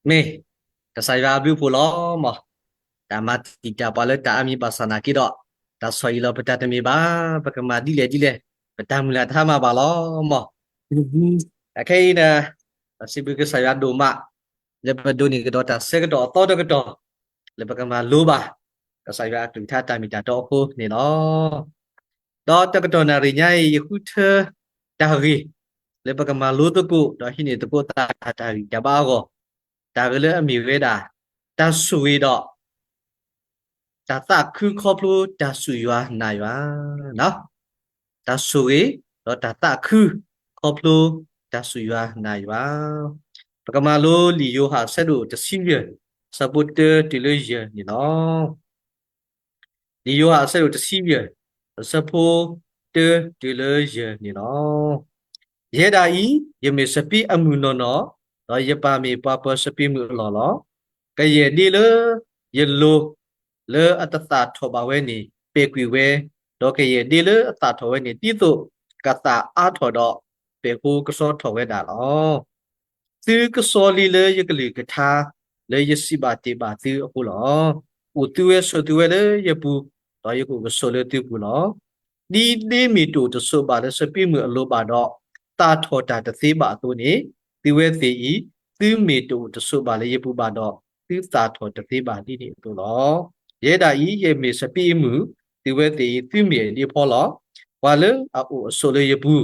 မ့ၢ်ကစၢ်ယွၤအဘျုးအဖှိၣ်လီၤမး. တၢ်မၤတံာ်တာ်ပှၤလၢတၢ်အါမံၤဘၣ်ဆၣ်နာ်က့ဒီး, တၢ်ဆီၣ်အံၤလီၤပတၢ်တမ့ၢ်ဘၣ်, ပကမၤဒ်လဲၣ်ဒ်လဲၣ်, ပတၢ်မုၢ်လၢ်တဟါမၢ်ဘၣ်လီၤမး. အခဲအံၤန့ၣ်, ပစံးဘျုးကစၢ်ယွၤဒိၣ်မး, လၢပဒိးန့ၢ်ကဒီးတၢ်ဆၢကတီၢ်အသီတကတီၢ်, လၢပကမၤလိဘၣ်, ကစၢ်ယွၤအကလုၢ်ကထါတၢ်မ့ၢ်တၢ်တီအဃိန့ၣ်လီၤ. ဒီးတကတီၢ်နၣ်ရံၣ်ညါအံၤ ယဃုထၢတၢ်ဂ့ၢ် လၢပကမၤလိသကိး ဒီးဟံးန့ၢ်သကိးသးတၢ်ဂံၢ်တၢ်ဘါအဂီၢ်, တၢ်ဂ့ၢ်လၢအမ့ၢ်ဝဲဒၣ်, တၢ်ဆိၣ်ဂ့ၤဒီး တၢ်သးခုခီဖျိတၢ်စူၢ်ယွၤနာ်ယွၤ, တၢ်ဆိၣ်ဂ့ၤ, ဒီးတၢ်သးခု, ခီဖျိတၢ်စူၢ်ယွၤနာ်ယွၤ, ပကမၤလိလံာ်ယိၤဟၣ်အဆၢဒိၣ်တဆံယဲၢ်, အဆၢဖိတၢတုၤလၢယဲၢ်န့ၣ်လီၤ. လံာ်ယိၤဟၣ်အဆၢဒိၣ်တဆံယဲၢ်, အဆၢဖိတၢတုၤလၢယဲၢ်န့ၣ်လီၤ. ယဲဒၣ်အံၤ, ယမ့ၢ်စပံးအမုၢ်နီၢ်နီၢ်, ဒီးယပၢ်မ့ၢ်ပှၤပၢၤစပံးမုၢ်အလီၢ်လီၤ. ကယဲၢ်ဒ့လၢယလိၤလၢအတသၣ်ထီၣ်ဘၣ်ဝဲန့ၣ် ပဲာ်ကွံာ်ဝဲ, ဒီးကယဲၢ်ဒ့လၢအသၣ်ထီၣ်ဝဲန့ၣ် ဒ်သိးကသၣ်အါထီၣ်ဒီး ပဲာ်ဃိကဆှီထီၣ်ဝဲဒၣ်လီၤ. သုကဆှီလံလၢယကလုၢ်ကထါ လၢယစံးဘၣ်တဲဘၣ်သုအဃိလီၤ. အိၣ်သုဝဲဆိးသုဝဲလၢယပူၤ, ဒီးယကအိၣ်ကဆိးလၢသုပူၤလီၤ. ဒ်ဒ့မ့ၢ်တအိၣ်တဆိးဘၣ်လၢစပံးမုၢ်အလိၤဘၣ်ဒီး သၣ်ထီၣ်တၢ်တသ့ဘၣ်အသိးန့ၣ်, သုဝဲသ့ၣ်အံၤ သုမ့ၢ်တအိၣ်တဆိးဘၣ်လၢယပူၤဘၣ်ဒီး သုသၣ်ထီၣ်တသ့ဘၣ်ဒ်န့ၣ်အသိးလီၤ. ယဲဒၣ်အံၤ ယမ့ၢ်စပံးအမုၢ်, သုဝဲသ့ၣ်အံၤ သုမ့ၢ်အဒ့ဖီလီၤ. ပှၤလၢအအိၣ်အဆိးလၢယပူၤ,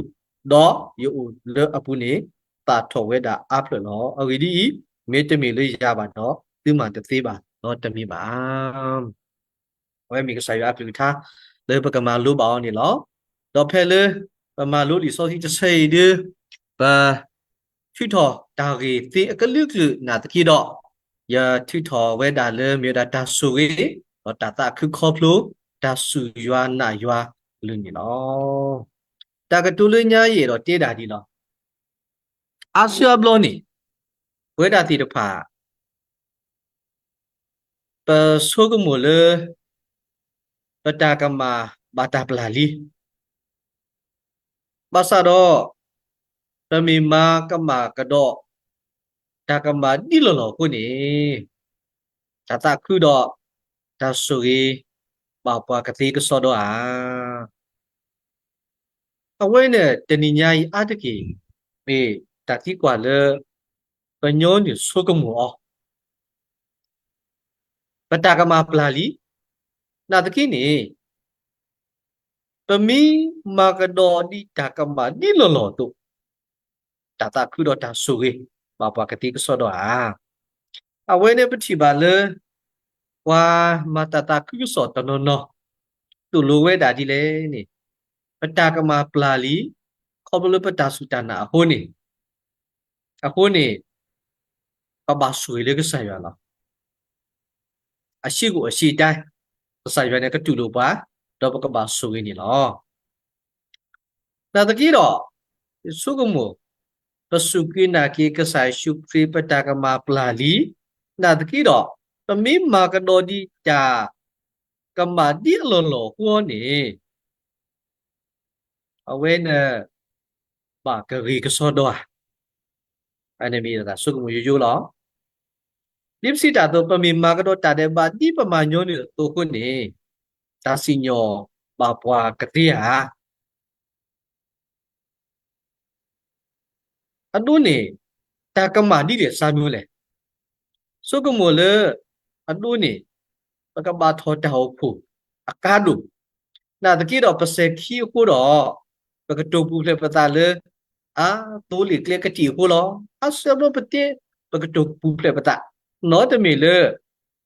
ဒီးယအိၣ်လၢအပူၤန့ၣ်, သၣ်ထီၣ်ဝဲဒၣ်အါဖျၢၣ်လီၤ. အဂ့ၢ်ဒ်အံၤ, မ့တမ့ၢ်လၢယၤဘၣ်ဒီး, သုမၤတသ့ဘၣ်, ဒီးတမ့ၢ်ဘၣ်. အဝဲမ့ၢ်ကစၢ်ယွၤအကလုၢ်ကထါ လၢပကမၤလိဘၣ်အီၤန့ၣ်လီၤ. ဒီးဖဲလၢ ပမၤလိလံာ်စီဆှံတဆၢအံၤဒီး, ပ ထုးထီၣ်တၢ်ဂ့ၢ်သ့အကလုာ်ကလုာ်နာ်သက့ဒီး, ယထုးထီၣ်ဝဲဒၣ်လၢမ့ၢ်ဝဲဒၣ်တၢ်ဆိၣ်ဂ့ၤ, ဒီးတၢ်သးခုခီဖျိ, တၢ်စူၢ်ယွၤနာ်ယွၤအကလုၢ်န့ၣ်လီၤ. တၢ်ကတိၤလၢညါယအဲၣ်ဒိးတဲဒၣ်ဒ်လီၤ. အါစုအါဘျီန့ၣ်, ပဝဲဒၣ်သ့ၣ်တဖၣ် ပဆိကမိၣ်လၢ ပတၢ်ကမၣ်ဘၣ်တၢ်ပျၢ်လံ. ဘၣ်ဆၣ်ဒီး ပမ့ၢ်မၤကမၣ်ကဒီး တၢ်ကမၣ်ဒ်လီၢ်လီၢ်အဃိန့ၣ်, တၢ်သးခုဒီး တၢ်ဆိၣ်ဂ့ၤ ဘၣ်ပှၤကသ့ကစီဒီဧါ. အဝဲန့ၣ် တနံၤညါအံၤအါတက့ၢ် မ့ၢ်တၢ်သံကွၢ်လၢ ပညီနုၢ်ဆိကမိၣ်အီၤ. ပတၢ်ကမၣ်ပျၢ်လံ, နာ်သက့န့ၣ်, ပမ့ၢ်မၤကဒီးဒ်တၢ်ကမၣ်ဒ်လီၢ်လီၢ်အသိး, တၢ်သးခုဒီးတၢ်ဆိၣ်ဂ့ၤ ဘၣ်ပှၤကသ့ကစီဒီဧါ. အဝဲန့ၣ်ပထံၣ်ဘၣ်လၢ ပှၤမၤတၢ်သးခုကစီၣ်တနီၤနီၤ သိၣ်လိဝဲဒၣ်ဒ်လဲၣ်န့ၣ်, ပတၢ်ကမၣ်ပျၢ်လံ, ခီဖျိလၢပတၢ်စူၢ်တၢ်နာ်အဃိန့ၣ်, အဃိန့ၣ် ပဘၣ်ဆိၣ်ဂ့ၤလၢကစၢ်ယွၤလီၤ. အဆံးကိၣ်အဆံးတၢ်, ကစၢ်ယွၤန့ၣ်ကတူၢ်လိာ်ပှၤ, ဒီးပကဘၣ်ဆိၣ်ဂ့ၤန့ၣ်လီၤ. နာ်သက့ဒီး, ယဆိကမိၣ်, ပစူၢ်က့ၤနာ်က့ၤကစၢ်ယ့ၣ်ၡူးခရံာ် ပတၢ်ကမၣ်ပျၢ်လံ, နာ်သက့ဒီး, ပမ့ၢ်မၤကဒီးဒ်တၢ်ကမၣ်ဒ်အလီၢ်လီၢ်အဃိန့ၣ်, အဝဲန့ၣ် ဘၣ်ကဂ့ၤကစီဒီဧါ. အန့ၣ်မ့ၢ်တၢ်ဆိကမိၣ်ယိယိလီၤ. ဒ်ပစံးတၢ်အသိး ပမ့ၢ်မၤကဒီးတၢ်ဒဲးဘးဒ်ပမၤညီနုၢ်အသိးအဃိန့ၣ်, တၢ်စံၣ်ညီၣ်ဘၣ်ပှၤကသ့ဧါ. အဒိန့ၣ်, တၢ်ကမၣ်ဒ်လဲၣ်စါမံၤလဲၣ်. ဆိကမိၣ်လၢ အဒိန့ၣ်, ပကဘၣ်ထီၣ်တၢ်အိၣ်ဖှိၣ်အကါဒိၣ်, နာ်သက့ဒီးပစဲၤခံအဃိဒီး, ပကတိၤပူၤဖျဲးပသးလၢ အသိလ့ၣ်ကျဲကတံာ်အဃိလီၤ. အါစုအါဘျီပတဲ ပကတိၤပူၤဖျဲးပသး, နီတမ့ၢ်လၢ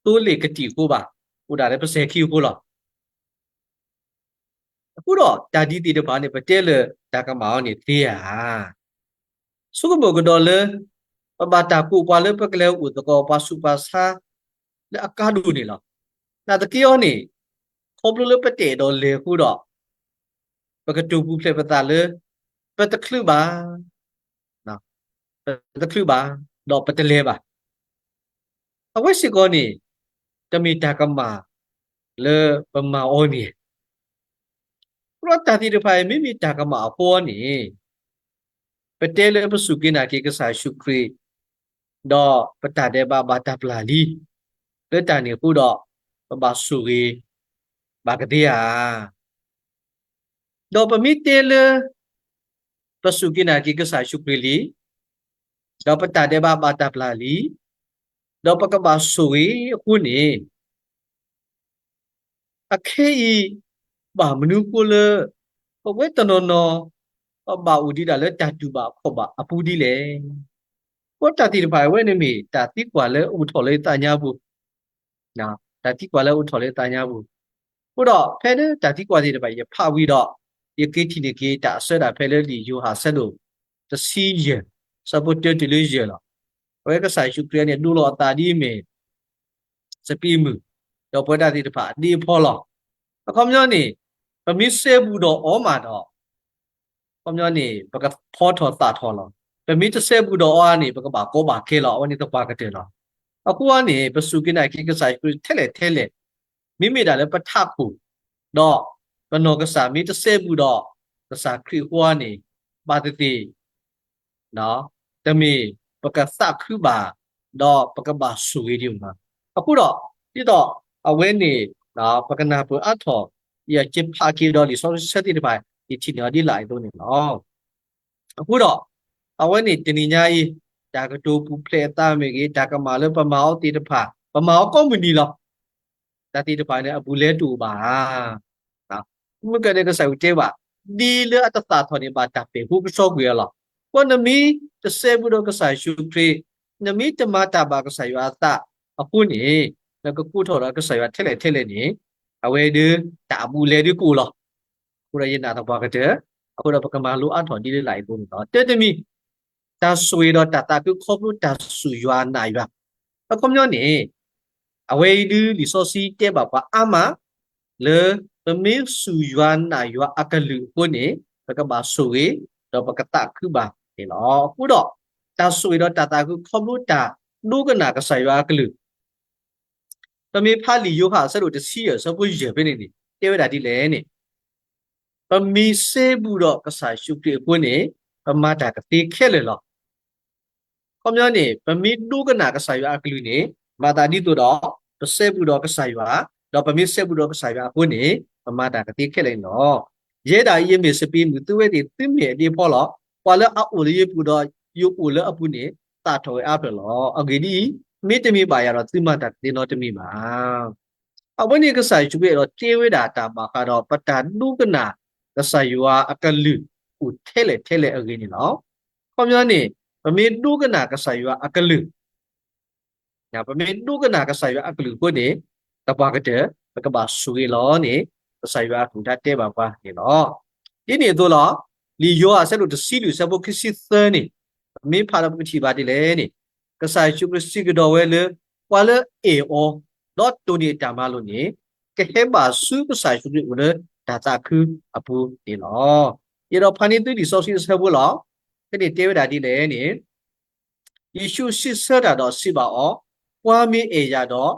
သိလ့ၣ်ကတံာ်အဃိဘၣ်, အိၣ်ဒၣ်လၢပစဲၤခံအဃိလီၤ. အဃိဒီးတၢ်ဒ်သ့ၣ်တဖၣ်န့ၣ် ပတဲလၢတၢ်ကမၣ်အီၤန့ၣ်သ့ဧါ. ဆိကမိၣ်ကဒီးလၢ ပဘၣ်တၢ်ကိးပှၤလၢပကလဲၤအိၣ်သကိးပှၤဆူးပှၤဆါ လၢအကါဒိၣ်န့ၣ်လီၤ. နာ်သက့အီၤန့ၣ်, ခီဖျိလၢပတအဲၣ်ဒိးလဲၤအဃိဒီး, ပကတိၤပူၤဖျဲးပသးလၢ ပတချုးဘၣ် ပတချုးဘၣ်, ဒီးပတလဲၤဘၣ်. အဝဲစ့ၢ်ကီးန့ၣ် တမ့ၢ်တၢ်ကမၣ်လၢပမၤအီၤန့ၣ်. အဃိဒီးတၢ်သ့ၣ်တဖၣ်အံၤ မ့မ့ၢ်တၢ်ကမၣ်အဃိန့ၣ်, ပတဲလၢပစူၢ်က့ၤနာ်က့ၤကစၢ်ယ့ၣ်ၡူးခရံာ် ဒီးပတၢ်ဒဲးဘးဘၣ်တၢ်ပျၢ်လံ, လၢတၢ်န့ၣ်အဃိဒီး ပဘၣ်ဆိၣ်ဂ့ၤဘၣ်ကသ့ဧါ. ဒီးပမ့ၢ်တဲလၢ ပစူၢ်က့ၤနာ်က့ၤကစၢ်ယ့ၣ်ၡူးခရံာ်လံ, ဒီးပတၢ်ဒဲးဘးဘၣ်တၢ်ပျၢ်လံ, ဒီးပကဘၣ်ဆိၣ်ဂ့ၤအဃိန့ၣ် အခဲအံၤ ဘၣ်မနုၤအဃိလၢ ပဝဲတနီၤနီၤ ပဘၣ်အိၣ်ဒံးဒၣ်လၢတၢ်တူၢ်ဘၣ်ခီၣ်ဘၣ်အပူၤဒ်လဲၣ်. အဃိတၢ်သ့ၣ်တဖၣ်အဝဲန့ၣ်မ့ၢ် တၢ်သံကွၢ်လၢအိၣ်ထီၣ်လၢယသးညါပူၤ, တၢ်သံကွၢ်လၢအိၣ်ထီၣ်လၢယသးညါပူၤ. အဃိဒီးဖဲလၢတၢ်သံကွၢ်သ့ၣ်တဖၣ် ယဖးဝံၤဒီး ယက့ၤထံၣ်န့ၢ်က့ၤတၢ်အဆၢဒၣ်ဖဲလၢလံာ်ယိၤဟၣ်အဆၢဒိၣ်တဆံယဲၢ် အဆၢဖိတၢတုၤလၢယဲၢ်လီၤ. အဝဲကစၢ်ယ့ၣ်ၡူးခရံာ်န့ၣ် ဒိလီၤအသးဒ်အမ့ၢ် စပံးမုၢ်, ဒီးပဝဲဒၣ်သ့ၣ်တဖၣ်အဒ့အဖီလီၤ. အခီပညီန့ၣ် ပမ့ၢ်စဲဘူးဒီးအီၤမးဒီး အခီပညီန့ၣ် ပကဖီထီၣ်သၣ်ထီၣ်လီၤ. ပမ့ၢ်တစဲဘူးဒီးအီၤန့ၣ် ပကဘၣ်ကီဘၣ်ခဲလီၤ. အဝဲန့ၣ်သပှၢ်ကတၢၢ်လီၤ. အဃိန့ၣ် ပစူၢ်က့ၤနာ်က့ၤကစၢ်ယ့ၣ်ၡူးခရံာ်ထဲလဲၣ်ထဲလဲၣ်, မ့မ့ၢ်ဒၣ်လၢပထးခိၣ်, ဒီးပနီၢ်ကစၢ်မ့ၢ်တစဲဘူးဒီး ကစၢ်ခရံာ်အဃိန့ၣ် ဘၣ်သ့ၣ်သ့ၣ် တမ့ၢ်ပကသးခုဘၣ်, ဒီးပကဘၣ်ဆိၣ်ဂ့ၤဒံးဘၣ်. အဃိဒီး ဒ်သိးအဝဲန့ၣ် ပကနၢ်ပၢၢ်အါထီၣ် ယက့ၤဖးက့ၤဒီးလံာ်စီဆှံဆၢသ့ၣ်တဖၣ် ယထံၣ်န့ၢ်အီၤဒ်လာ်အသိးန့ၣ်လီၤ. အဃိဒီး အဝဲန့ၣ်တနံၤညါအံၤ တၢ်ကတိၤပူၤဖျဲးအသးမ့ၢ်ဂ့ၤ, တၢ်ကမၣ်လၢပမၤအီၤသ့ၣ်တဖၣ် ပမၤအီၤကိးမုၢ်နံၤလီၤ. တၢ်သ့ၣ်တဖၣ်န့ၣ် အဘူးအလဲတအိၣ်ဘၣ်ဧါ. မုၢ်ကန့ၣ်ကစၢ်ယွၤတဲဘၣ်, ဒ်လၢအတသၣ်ထီၣ်န့ၣ် ဘၣ်တၢ်ပဲာ်ဖိကဆှီကွံာ်အီၤလီၤ. ဃိနမ့ၢ်တစဲဘူးဒီးကစၢ်ယ့ၣ်ၡူးခရံာ်, နမ့ၢ်တမၤတၢ်ဘၣ်ကစၢ်ယွၤအသးအဃိန့ၣ်, နကကိးထီၣ်ဒီးကစၢ်ယွၤထဲလဲၣ်ထဲလဲၣ်န့ၣ်, အဝဲဒၣ်တၢ်အဘူးအလဲဒၣ်ကအိၣ်လီၤ. အဃိဒီးယနာ်သပှၢ်ကတၢၢ်, အဃိဒီးပကမၤလိအါထီၣ်ဒ်လၢလာ်အံၤအသိးန့ၣ်လီၤ. တၢတမံၤ တၢ်ဆိၣ်ဂ့ၤဒီးတၢ်သးခုခီဖျိတၢ်စူၢ်ယွၤနာ်ယွၤ, အခီပညီန့ၣ်, အဝဲအံၤဒုးလံာ်စီဆှံတဲဘၣ်ပှၤအါမး, လၢပမ့ၢ်စူၢ်ယွၤနာ်ယွၤအကလုၢ်အဃိန့ၣ်, ပကဘၣ်ဆိၣ်ဂ့ၤ, ဒီးပကသးခုဘၣ်န့ၣ်လီၤ. အဃိဒီး, တၢ်ဆိၣ်ဂ့ၤဒီးတၢ်သးခုခီဖျိတၢ်ဒိကနၣ်ကစၢ်ယွၤအကလုၢ် ပမ့ၢ်ဖးလံာ်ယိၤဟၣ်အဆၢဒိၣ်တဆံယဲၢ်အဆၢဖိယဲၢ်ဖဲန့ၣ်န့ၣ် တဲဝဲဒၣ်ဒ်လဲၣ်န့ၣ်, ပမ့ၢ်စဲဘူးဒီးကစၢ်ယ့ၣ်ၡူးခရံာ်အဃိန့ၣ်, ပမၤတၢ်ကသ့ခဲလၢာ်လီၤ. အခီပညီန့ၣ် ပမ့ၢ်ဒိကနၣ်ကစၢ်ယွၤအကလုၢ်န့ၣ်, မၤသးဒ်သိးဒီး, ပစဲဘူးဒီးကစၢ်ယွၤ, ဒီးပမ့ၢ်စဲဘူးဒီးကစၢ်ယွၤအဃိန့ၣ်, ပမၤတၢ်ကသ့ခဲလၢာ်န့ၣ်လီၤ. ယဲဒၣ်အံၤယမ့ၢ်စပံးမုၢ်, သုဝဲသ့ၣ်သုမ့ၢ်အဒ့အဖီလီၤ. ပှၤလၢအအိၣ်လၢယပူၤဒီးယအိၣ်လၢအပူၤန့ၣ်, သၣ်ထီၣ်ဝဲအါဖျၢၣ်လီၤ. အဂ့ၢ်ဒ်အံၤ, မ့တမ့ၢ်ဘၣ်ယၤဒီးသုမၤတၢ်တသ့နီတမံၤဘၣ်. အဝဲန့ၣ်ကစၢ်ယ့ၣ်ၡူးခရံာ်အဲၣ်ဒိးတဲဝဲဒၣ်တၢ်ဘၣ်ဃးဒီး ပတၢ်ဒိကနၣ်ကစၢ်ယွၤအကလုၢ်အိၣ်ထဲလဲၣ်ထဲလဲၣ်အဂ့ၢ်န့ၣ်လီၤ. အခီပညီန့ၣ်, ပမ့ၢ်ဒိကနၣ်ကစၢ်ယွၤအကလုၢ် ပမ့ၢ်ဒိကနၣ်ကစၢ်ယွၤအကလုၢ်အဃိန့ၣ်, သပှၢ်ကတၢၢ် ပကဘၣ်ဆိၣ်ဂ့ၤလီၤန့ၣ်, ကစၢ်ယွၤအကလုၢ်ကထါတဲဘၣ်ပှၤန့ၣ်လီၤ. ဒ်န့ၣ်အသိးလီၤ, လံာ်ယိၤဟၣ်အဆၢဒိၣ်တဆံလွံၢ်အဆၢဖိခံဆံသၢန့ၣ်, ပမ့ၢ်ဖးဒီးပကထံၣ်ဘၣ်ဒ်လဲၣ်န့ၣ်, ကစၢ်ယ့ၣ်ၡူးခရံာ်စံးကဒီးဝဲလၢ ပှၤလၢအအဲၣ်အီၤ, ဒီးတိၢ်န့ၢ်အတၢ်မၤလိာ်န့ၣ်, ကဟဲဘၣ်ဆူကစၢ်ယ့ၣ်ၡူးခရံာ်အိၣ်လၢတၢ်သးခုအပူၤန့ၣ်လီၤ. ယအဲၣ်ဒိးဖးန့ၢ်သုလံာ်စီဆှံအဆၢဖိလီၤ. ဖဲန့ၣ်တဲဝဲဒၣ်ဒ်လဲၣ်န့ၣ်, ယ့ၣ်ၡူးစံးဆၢတၢ်ဒီးစံးဘၣ်အီၤ, ပှၤမ့ၢ်အဲၣ်ယၤဒီး,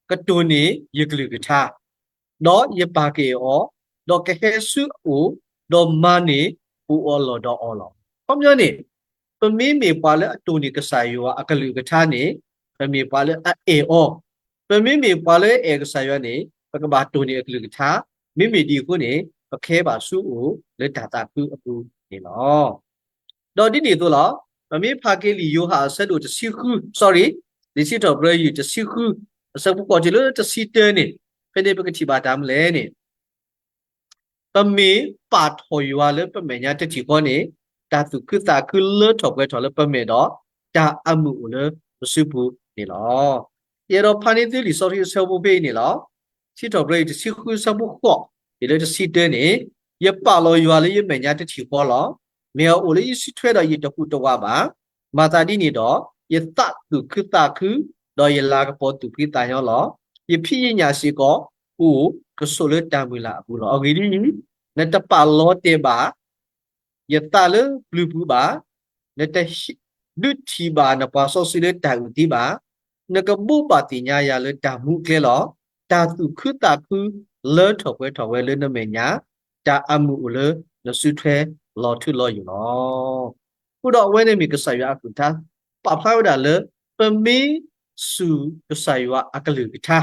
ကတိၢ်န့ၢ်ယကလုၢ်ကထါ, ဒီးယပာ်ကအဲၣ်အီၤ, ဒီးကဟဲဆူအအိၣ်, ဒီးမၤန့ၢ်အိၣ်အီၤလီၢ်ဒီးအီၤလီၤ. အခီပညီန့ၣ်, ပမ့မ့ၢ်ပှၤလၢအတိၢ်န့ၢ်ကစၢ်ယွၤအကလုၢ်ကထါန့ၣ်, ပမ့ၢ်ပှၤလၢအအဲၣ်အီၤ, ပမ့မ့ၢ်ပှၤလၢအအဲၣ်ကစၢ်ယွၤန့ၣ်, ပကဘၣ်တိၢ်န့ၢ်အကလုၢ်ကထါ, မ့မ့ၢ်ဒ်အဃိန့ၣ်, ပကဟဲဘၣ်ဆူအအိၣ်လၢတၢ်သးခုအပူၤန့ၣ်လီၤ. ဒီးဒ်န့ၣ်အသိးလီၤ, ပမ့ၢ်ဖးက့ၤလံာ်ယိၤဟၣ်အဆၢဒိၣ်တဆံဃု, sorry, လံာ်စံးထီၣ်ပတြၢၤယုၢ်တဆံဃု, အဆၢဖိဃိးတုၤလၢတဆံတၢန့ၣ်, ဖဲန့ၣ်ပကထံၣ်ဘၣ်တၢ်မနုၤလဲၣ်န့ၣ်, ပမ့ၢ်ပာ်ထီၣ်ယွၤလၢပမဲာ်ညါတထံၣ်ဃီန့ၣ်, တၢ်သူၣ်ခုသးခုလၢထီၣ်ပှဲၤထီၣ်လၢပမဲာ်ဒီး, တၢ်အမုာ်အိၣ်လၢပစုပူၤန့ၣ်လီၤ. ယအဲၣ်ဒိးဖးန့ၢ်သုလံာ်စီဆှံအဆၢဖိဖဲအံၤန့ၣ်လီၤ. စံးထီၣ်ပတြၢၤယုၢ်တဆံဃုအဆၢဖိဃိး, တုၤလၢတဆံတၢန့ၣ်, ယပာ်လီၤယွၤလၢယမဲာ်ညါတထံၣ်ဃီလီၤ. မ့ၢ်အအိၣ်လၢယစုထွဲဒီးယတဟူးတဝးဘၣ်. မၤသးဒ်န့ၣ်ဒီး, ယသးသူၣ်ခုသးခု, ဒီးယလၤကပီၤသူၣ်ဖှံသးညီလီၤ. ယဖံးယညၣ်စ့ၢ်ကီး, အိၣ်ကဆိးလၢတၢ်မုၢ်လၢ်အပူၤလီၤ. အဂ့ၢ်ဒ်အံၤ, နတပာ်လီၤတဲာ်ဘၣ် ယသးလၢပျုၤပူၤဘၣ်, နတဒုးထံၣ်ဘၣ်နပှၤစီဆှံလၢတၢ်အုၣ်သံဘၣ်, နကဘိးဘၣ်သ့ၣ်ညါယၤလၢတၢ်မူအကျဲလီၤ. တၢ်သူၣ်ခုသးခုလၢထီၣ်ပှဲၤထီၣ်ဝဲလၢနမဲာ်ညါ, တၢ်အမုာ်အိၣ်လၢနစုထွဲလီၤထူလီၤယိာ်လီၤ. အဃိဒီးအဝဲန့ၣ်မ့ၢ်ကစၢ်ယွၤအကလုၢ်ကထါ ပာ်ဖျါဝဲဒၣ်လၢ ပမ့ၢ်စူၢ်ကစၢ်ယွၤအကလုၢ်ကထါ,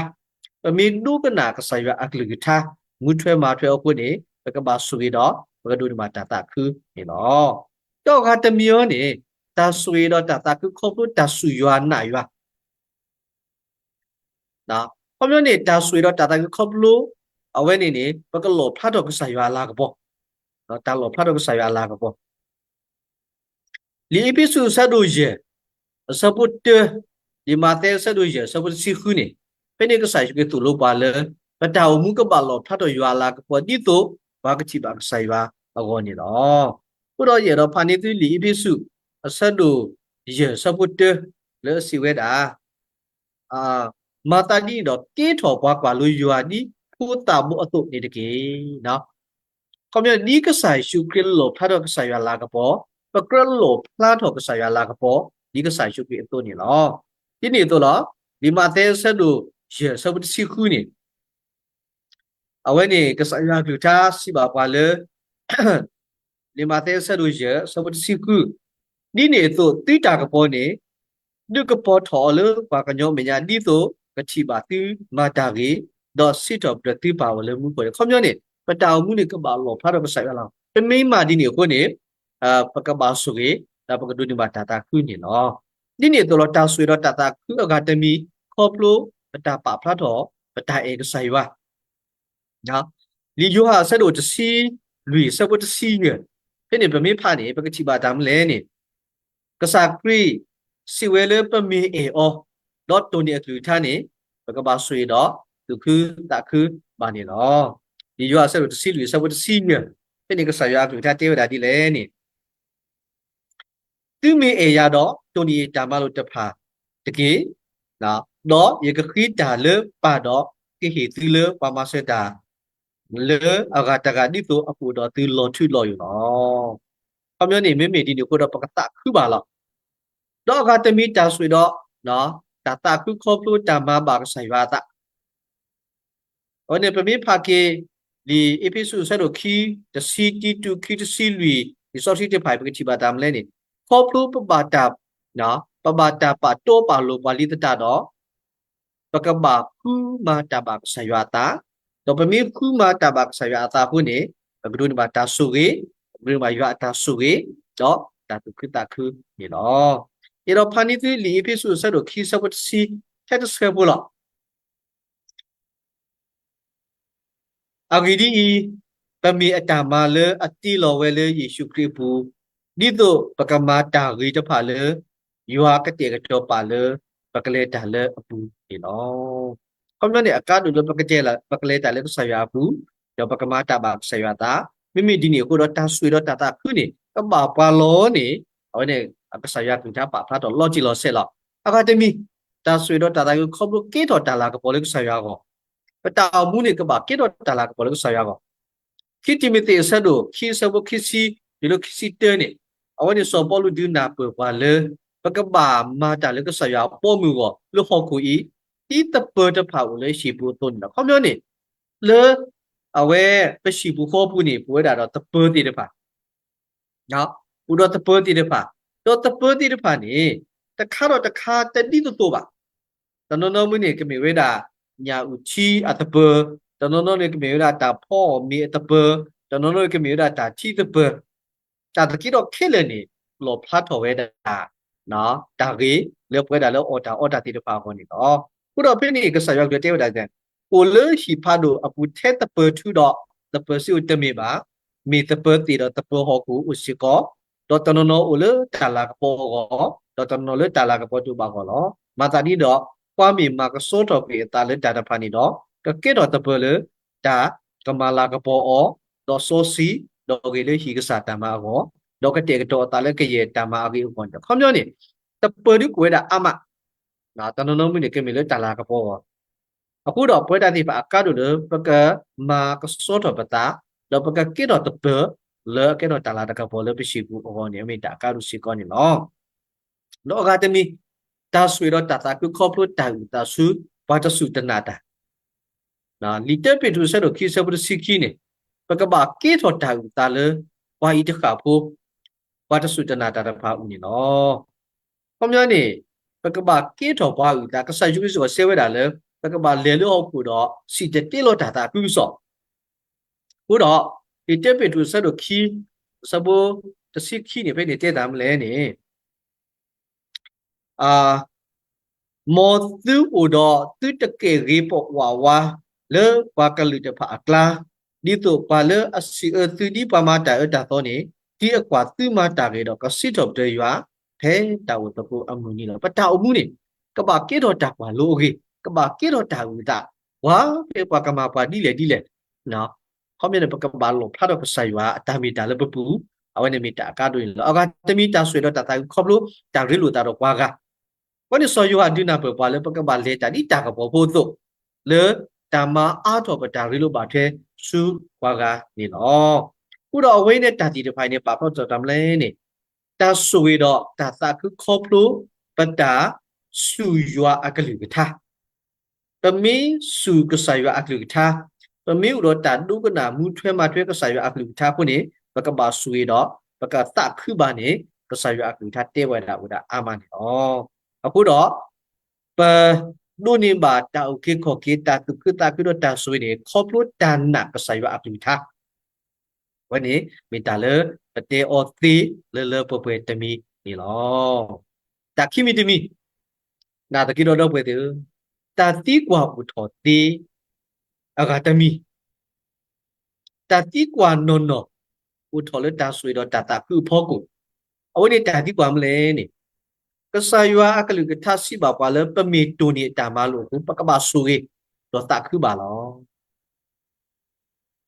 ပမ့ၢ်ဒိကနၣ်ကစၢ်ယွၤအကလုၢ်ကထါ, မူထွဲမၤထွဲအဃိန့ၣ် ပကဘၣ်ဆိၣ်ဂ့ၤဒီး ပကဒိးန့ၢ်ဘၣ်တၢ်သးခုန့ၣ်လီၤ. ဒီးအဂၤတမံၤအံၤန့ၣ် တၢ်ဆိၣ်ဂ့ၤဒီးတၢ်သးခုခီဖျိတၢ်စူၢ်ယွၤနာ်ယွၤ ခီပညီန့ၣ် တၢ်ဆိၣ်ဂ့ၤဒီးတၢ်သးခုခီဖျိ အဝဲန့ၣ်န့ၣ် ပကလီၣ်ဖျါထီၣ်ကစၢ်ယွၤအလၤကပီၤ, တၢ်လီၣ်ဖျါထီၣ်ကစၢ်ယွၤအလၤကပီၤ. လံာ်အ့းဖ့းစူးအဆၢဒိၣ်ယဲၢ် အဆၢဖိတၢ, လံာ်မးသဲအဆၢဒိၣ်ယဲၢ် အဆၢဖိတဆံဃုန့ၣ်, ဖဲန့ၣ်ကစၢ်ယ့ၣ်ၡူးခရံာ်သိၣ်လိပှၤလၢ ပတၢ်အိၣ်မူကဘၣ်လီၣ်ဖျါထီၣ်ယွၤအလၤကပီၤ ဒ်သိးပှၤကထံၣ်ဘၣ်ကစၢ်ယွၤအဂီၢ်န့ၣ်လီၤ. အဃိဒီးယအဲၣ်ဒိးဖးန့ၢ်သုလံာ်အ့းဖ့းစူး အဆၢဒိၣ်ယဲၢ် အဆၢဖိတၢ လၢအစံးဝဲဒၣ် မၤသးဒ်န့ၣ်ဒီး ကဲထီၣ်ပှၤကွၢ်လိယွၤဒ်ဖိသၣ်ဘိအသိးန့ၣ်တက့ၢ်. ခီပညီ ဒ်ကစၢ်ယ့ၣ်ၡူးခရံာ်လီၣ်ဖျါထီၣ်ကစၢ်ယွၤအလၤကပီၤ, ပကြၢးလီၣ်ဖျါထီၣ်ကစၢ်ယွၤအလၤကပီၤ ဒ်ကစၢ်ယ့ၣ်ၡူးခရံာ်အသိးန့ၣ်လီၤ. ဒ်န့ၣ်အသိးလီၤ. လံာ်မးသဲအဆၢဒိၣ်ယဲၢ် အဆၢဖိတဆံဃုန့ၣ် အဝဲန့ၣ် ကစၢ်ယွၤအကလုၢ်ကထါစံးဘၣ်ပှၤလၢ လံာ်မးသဲအဆၢဒိၣ်ယဲၢ် အဆၢဖိတဆံဃု, ဒ်န့ၣ်အသိးသုတၢ်ကပီၤန့ၣ် ဒုးကပီၤထီၣ်အီၤလၢပှၤကညီမဲာ်ညါ ဒ်သိးကထံၣ်ဘၣ်သုမၤတၢ်ဂ့ၤ, ဒီးစံးထီၣ်ပတြၢၤသုပၢ်အိၣ်လၢမူခိၣ်န့ၣ်. ခီပညီန့ၣ် ပတၢ်အိၣ်မူန့ၣ် ကဘၣ်လီၣ်ဖျါထီၣ်ကစၢ်ယွၤလီၤ. ပမ့ၢ်မၤဒ်န့ၣ်အဃိန့ၣ် ပကဘၣ်ဆိၣ်ဂ့ၤ ဒီးပကဒိးန့ၢ်ဘၣ်တၢ်သးခုန့ၣ်လီၤ. ဒ်န့ၣ်အသိးလီၤ. တၢ်ဆိၣ်ဂ့ၤဒီးတၢ်သးခုအဂၤတမံၤ ခီဖျိပတၢ်ပာ်ဖျါထီၣ် ပတၢ်အဲၣ်ကစၢ်ယွၤ လံာ်ယိၤဟၣ်အဆၢဒိၣ်တဆံလွံၢ် အဆၢဖိတဆံယဲၢ်, ဖဲန့ၣ်ပမ့ၢ်ဖးန့ၣ် ပကထံၣ်ဘၣ်တၢ်မနုၤလဲၣ်န့ၣ်, ကစၢ်ခရံာ်စံးဝဲလၢပမ့ၢ်အဲၣ်အီၤ ဒီးတိၢ်န့ၢ်အကလုၢ်ကထါန့ၣ် ပကဘၣ်ဆိၣ်ဂ့ၤဒီး သူၣ်ခုသးခုဘၣ်န့ၣ်လီၤ. လံာ်ယိၤဟၣ်အဆၢဒိၣ်တဆံလွံၢ် အဆၢဖိတဆံယဲၢ်, ဖဲန့ၣ်ကစၢ်ယွၤအကလုၢ်ကထါတဲဝဲဒၣ်ဒ်လဲၣ်န့ၣ် သုမ့ၢ်အဲၣ်ယၤဒီး တိၢ်န့ၢ်ယတၢ်မၤလိာ်တဖၣ်တက့ၢ်. ဒီးယကဃ့တၢ်လၢပၢ်ဒီး ကဟ့ၣ်သုလၢပှၤမၤစၢၤတၢ် လၢအဂၤတဂၤ ဒ်သိးအကအိၣ်ဒီးသုလီၤထူလီၤယိာ်လီၤ. ခီပညီန့ၣ် မ့မ့ၢ်ဒ်န့ၣ်အဃိဒီး ပကသးခုဘၣ်လီၤ. ဒီးအဂၤတမံၤတၢ်ဆိၣ်ဂ့ၤဒီး တၢ်သးခုခီဖျိတၢ်မၤဘၣ်ကစၢ်ယွၤအသး အဝဲန့ၣ် ပမ့ၢ်ဖးက့ၤ လံာ်အ့းဖ့းစူးအဆၢဒိၣ်ခံ တဆံ တံတူး ခံ တဆံလွံၢ် လံာ်စီဆှံသ့ၣ်တဖၣ်အံၤ ပကထံၣ်ဘၣ်တၢ်မနုၤလဲၣ်န့ၣ်, ခီဖျိပဘၣ်တၢ် ပဘၣ်တၢ်ပာ်တီပာ်လိၤပှၤလံသတးဒီး ပကဘၣ်ဃုမၤတၢ်ဘၣ်ကစၢ်ယွၤအသး, ဒီးပမ့ၢ်ဃုမၤတၢ်ဘၣ်ကစၢ်ယွၤအသးအဃိန့ၣ် ပကဒိးန့ၢ်ဘၣ်တၢ်ဆိၣ်ဂ့ၤ, ပကဒိးန့ၢ်ဘၣ်ယွၤအတၢ်ဆိၣ်ဂ့ၤ, ဒီးတၢ်သူၣ်ခုသးခုန့ၣ်လီၤ. ယအဲၣ်ဒိးဖးန့ၢ်သုလံာ်အ့းဖ့းစူးအဆၢဒိၣ်ခံ အဆၢဖိတဆံ ထဲတဆၢဖိလီၤ. အဂ့ၢ်ဒ်အံၤ, ပမ့ၢ်အတၢ်မၤလၢအတ့လီၤဝဲလၢယ့ၣ်ၡူးခရံာ်အပူၤ, ဒ်သိးပကမၤတၢ်ဂ့ၤတဖၣ်လၢ ယွၤကတဲာ်ကတီၤပာ်လၢ ပကလဲၤတၢ်လၢအပူၤန့ၣ်လီၤ. ခီပညီန့ၣ် အကါဒိၣ်လၢပကတဲလၢ ပကလဲၤတၢ်လၢကစၢ်ယွၤအပူၤ, ဒီးပကမၤတၢ်ဘၣ်ကစၢ်ယွၤအသး, မ့မ့ၢ်ဒ်န့ၣ်အဃိဒီး တၢ်ဆိၣ်ဂ့ၤဒီးတၢ်သးခုန့ၣ် ကဘၣ်ပှၤလီၤန့ၣ် အဝဲန့ၣ် ကစၢ်ယွၤကလုၢ်ကထါပာ်ဖျါထီၣ်လီၤတံၢ်လီၤဆဲးလီၤ. အဂၤတမံၤ, တၢ်ဆိၣ်ဂ့ၤဒီးတၢ်သးခုခီဖျိကဲထီၣ်တၢ်လၤကပီၤလၢကစၢ်ယွၤအဂီၢ်, ပတၢ်အိၣ်မူန့ၣ် ကဘၣ်ကဲထီၣ်တၢ်လၤကပီၤလၢကစၢ်ယွၤအဂီၢ်. ခံတံၤမသ့းအဆၢဒိၣ်ခံ အဆၢဖိခံဆံ တုၤလၢခံဆံတၢန့ၣ်, အဝဲန့ၣ်စီၤပီလူးဒုးနၢ်ပၢၢ်ပှၤလၢ ပကဘၣ်မၤတၢ်လၢကစၢ်ယွၤအဘီအမုၢ်အဂီၢ် လၢဟီၣ်ခိၣ်အံၤ, ဒ်သပၢၤတဖၣ်အိၣ်လၢဟံၣ်ပူၤအသိးန့ၣ်လီၤ. ခီပညီန့ၣ် လၢ အဝဲ ပဟံၣ်ပူၤဃီပူၤန့ၣ် ပဝဲဒၣ်ဒီးသပၢၤသ့ၣ်တဖၣ် အိၣ်ဒီးသပၢၤသ့ၣ်တဖၣ်, ဒီးသပၢၤသ့ၣ်တဖၣ်န့ၣ် တခါဒီးတခါတဒ်သိးသိးဘၣ်. တနီၤနီၤမ့ၢ်န့ၣ် ကမ့ၢ်ဝဲဒၣ် ညၣ်အုၣ်ထံအသပၢၤ, တနီၤနီၤန့ၣ် ကမ့ၢ်ဝဲဒၣ်တၢ်ဖီအီၣ်မ့ၤအသပၢၤ, တနီၤနီၤန့ၣ် ကမ့ၢ်ဝဲဒၣ်တၢ်ထံသပၢၤ, တၢ်သက့ဒီးခဲလၢာ်န့ၣ် လီၣ်ဖျါထီၣ်ဝဲဒၣ် တၢ်ဂ့ၤလၢပဝဲဒၣ်လၢအီၣ်တၢ်အီတၢ်သ့ၣ်တဖၣ်အဂီၢ်န့ၣ်လီၤ. အဃိဒီးဖဲန့ၣ် ကစၢ်ယွၤကလုၢ်တဲဝဲဒၣ် အိၣ်လၢဟံၣ်ဖးဒိၣ်အပူၤထဲသပၢၤထူဒီး သပၢၤစ့ဧိၤတမ့ၢ်ဘၣ်, မ့ၢ်သပၢၤသ့ၣ်ဒီးသပၢၤဟီၣ်ခိၣ်အိၣ်စ့ၢ်ကီး, ဒီးတနီၤနီၤအိၣ်လၢတၢ်လၤကပီၤအဂီၢ်, ဒီးတနီၤနီၤလၢတၢ်လၤကပီၤတအိၣ်ဘၣ်အဂီၢ်လီၤ. မၤသးဒ်ဒီး ပှၤမ့ၢ်မၤကဆှီထီၣ်ကွံာ်အသးလၢတၢ်တဖၣ်န့ၣ်ဒီး ကကဲထီၣ်သပၢၤလၢ တၢ်ကမၤလၤကပီၤအီၤ, ဒီးစီဆှံ, ဒီးဂ့ၤလၢဟံၣ်ကစၢ်တၢ်မၤအဂီၢ်, ဒီးကတဲာ်ကတီၤအသးလၢကယဲၢ်တၢ်မၤအဂ့ၢ်အဂီၢ်န့ၣ်လီၤ. ခီပညီန့ၣ် သပၢၤဒုးကဝဲဒၣ်အါမး, တနီၤနီၤမ့ၢ်န့ၣ် ကမ့ၢ်လၢတၢ်လၤကပီၤအဂီၢ်, အဃိဒီးပဝဲဒၣ်သ့ၣ်တဖၣ်အကါဒိၣ်လၢ ပကမၤကဆှီထီၣ်ပသး, ဒီးပကကဲထီၣ်သပၢၤ လၢအကဲထီၣ်တၢ်လၤတၢ်ကပီၤလၢပဟံၣ်ပူၤအဂီၢ်န့ၣ် အမ့ၢ်တၢ်အကါဒိၣ်စ့ၢ်ကီးန့ၣ်လီၤ. ဒီးအဂၤတမံၤ, တၢ်ဆိၣ်ဂ့ၤဒီးတၢ်သးခုခီဖျိတၢ်အုၣ်သးဆူ ပှၤတစူၢ်တနာ်တၢ် လံာ်တၢပ့းတရူးအဆၢဒိၣ်ခံ အဆၢဖိတဆံခံန့ၣ်, ပကဘၣ်ကဲထီၣ်တၢ်အုၣ်သးလၢ ပှၤအံၤတဃၣ်ဖိ, ပှၤတစူၢ်တနာ်တၢ်တဖၣ်အအိၣ်န့ၣ်လီၤ. ခီပညီန့ၣ် ပကဘၣ်ကဲထီၣ်ပှၤအုၣ်သး, ကစၢ်ယ့ၣ်ၡူးခရံာ်စ့ၢ်ကီးစံးဝဲဒၣ်လၢ ပကဘၣ်လဲၤလၢဟီၣ်ခိၣ်ဒီး စံၣ်တဲၤတဲလီၤတၢ်သးခုကစီၣ်. အဃိဒီး လံာ်တၢပ့းတရူးအဆၢဒိၣ်ခံ အဆၢဖိတဆံခံန့ၣ် ဖဲန့ၣ်တဲတၢ်မနုၤလဲၣ်န့ၣ် မ်သုအိၣ်ဒီးသုတကဲၣ်ဂ့ၤပဝးဝါ လၢပှၤကလုာ်တဖၣ်အကျါ, ဒ်သိးပှၤလၢအစံးအၢသုဒ်ပှၤမၤတၢ်အၢတၢ်သီန့ၣ် တံၤအကွၢ်သုမၤတၢ်ဂ့ၤဒီး ကစံးထီၣ်ပတြၢၤယွၤ ဖဲတၢ်အိၣ်သကိးအမုၢ်နံၤလီၤ. ပတၢ်အိၣ်မူန့ၣ် ကဘၣ်ကဲထီၣ်တၢ်ကွၢ်လိအဂ့ၢ်, ကဘၣ်ကဲထီၣ်တၢ်အုၣ်သး, ပှၤဖဲပှၤကမၤပှၤဒ်လဲၣ်ဒ်လဲၣ် ခီပညီန့ၣ် ပကဘၣ်လီၣ်ဖျါထီၣ်ကစၢ်ယွၤအတၢ်မ့ၢ်တၢ်လၢပပူၤ, အဝဲန့ၣ်မ့ၢ်တၢ်အကါဒိၣ်န့ၣ်လီၤ. အဂၤတမံၤ တၢ်ဆိၣ်အၢဒီးတၢ်သးခုခီဖျိ တၢ်ရ့လိာ်သးဒီးပှၤဂၤ. အဃိန့ၣ် စီၤယိၤဟၣ်ဒုးနၢ်ပၢၢ်ပှၤလၢ ပကဘၣ်လဲၤတၢ်ဒ်တၢ်ကပီၤဖိအသိး, လၢတၢ်မၤအါထီၣ်ပတၢ်ရ့လိာ်ဘၣ်ထွဲဆူပှၤဂၤန့ၣ်လီၤ. အဃိဒီးအဝဲန့ၣ်တၢ်သ့ၣ်တဖၣ်အံၤန့ၣ် ပာ်ဖျါထီၣ်တၢ်မနုၤလဲၣ်န့ၣ် တၢ်ဆိၣ်ဂ့ၤဒီးတၢ်သးခုခီဖျိ ပတၢ်စူၢ်ယွၤအကလုၢ်ကထါ ပမ့ၢ်စူၢ်ကစၢ်ယွၤအကလုၢ်ကထါ, ပမ့ၢ်အိၣ်ဒီးတၢ်ဒိကနၣ်မူထွဲမၤထွဲကစၢ်ယွၤအကလုၢ်ကထါအဃိန့ၣ် ပကဘၣ်ဆိၣ်ဂ့ၤဒီး ပကသးခုဘၣ်န့ၣ် ကစၢ်ယွၤအကလုၢ်ကထါတဲဝဲဒၣ်ဝဲဒၣ်အါမးန့ၣ်လီၤ. အဃိဒီး ပဒိးန့ၢ်ဘၣ်တၢ်အုၣ်က့ၤခီၣ်က့ၤ တၢ်သူၣ်ခုသးခုဒီးတၢ်ဆိၣ်ဂ့ၤန့ၣ် ခီဖျိတၢ်နာ်ကစၢ်ယွၤအကလုၢ်ကထါ အဝဲန့ၣ်မ့ၢ်တၢ်လၢပတဲအီၤသ့လၢလၢပှဲၤပှဲၤတမံၤန့ၣ်လီၤ. တၢ်ခံမံၤတမံၤ, နာ်သက့ဒီးဒီပုၢ်ဝဲၢ်သ့ၣ်ဧၢ, တၢ်သံကွၢ်အိၣ်ထီၣ်သ့အဂၤတမံၤ, တၢ်သံကွၢ်နီၢ်နီၢ် အိၣ်ထီၣ်လၢတၢ်ဆိၣ်ဂ့ၤဒီးတၢ်သးခုအဖီခိၣ်, အဝဲန့ၣ်တၢ်သံကွၢ်မနုၤလဲၣ်န့ၣ်, ကစၢ်ယွၤအကလုၢ်ကထါစံးဘၣ်ပှၤလၢပမ့ၢ်တိၢ်န့ၢ်အတၢ်မၤလိာ်အဃိ ပကဘၣ်ဆိၣ်ဂ့ၤဒီးသးခုဘၣ်လီၤ.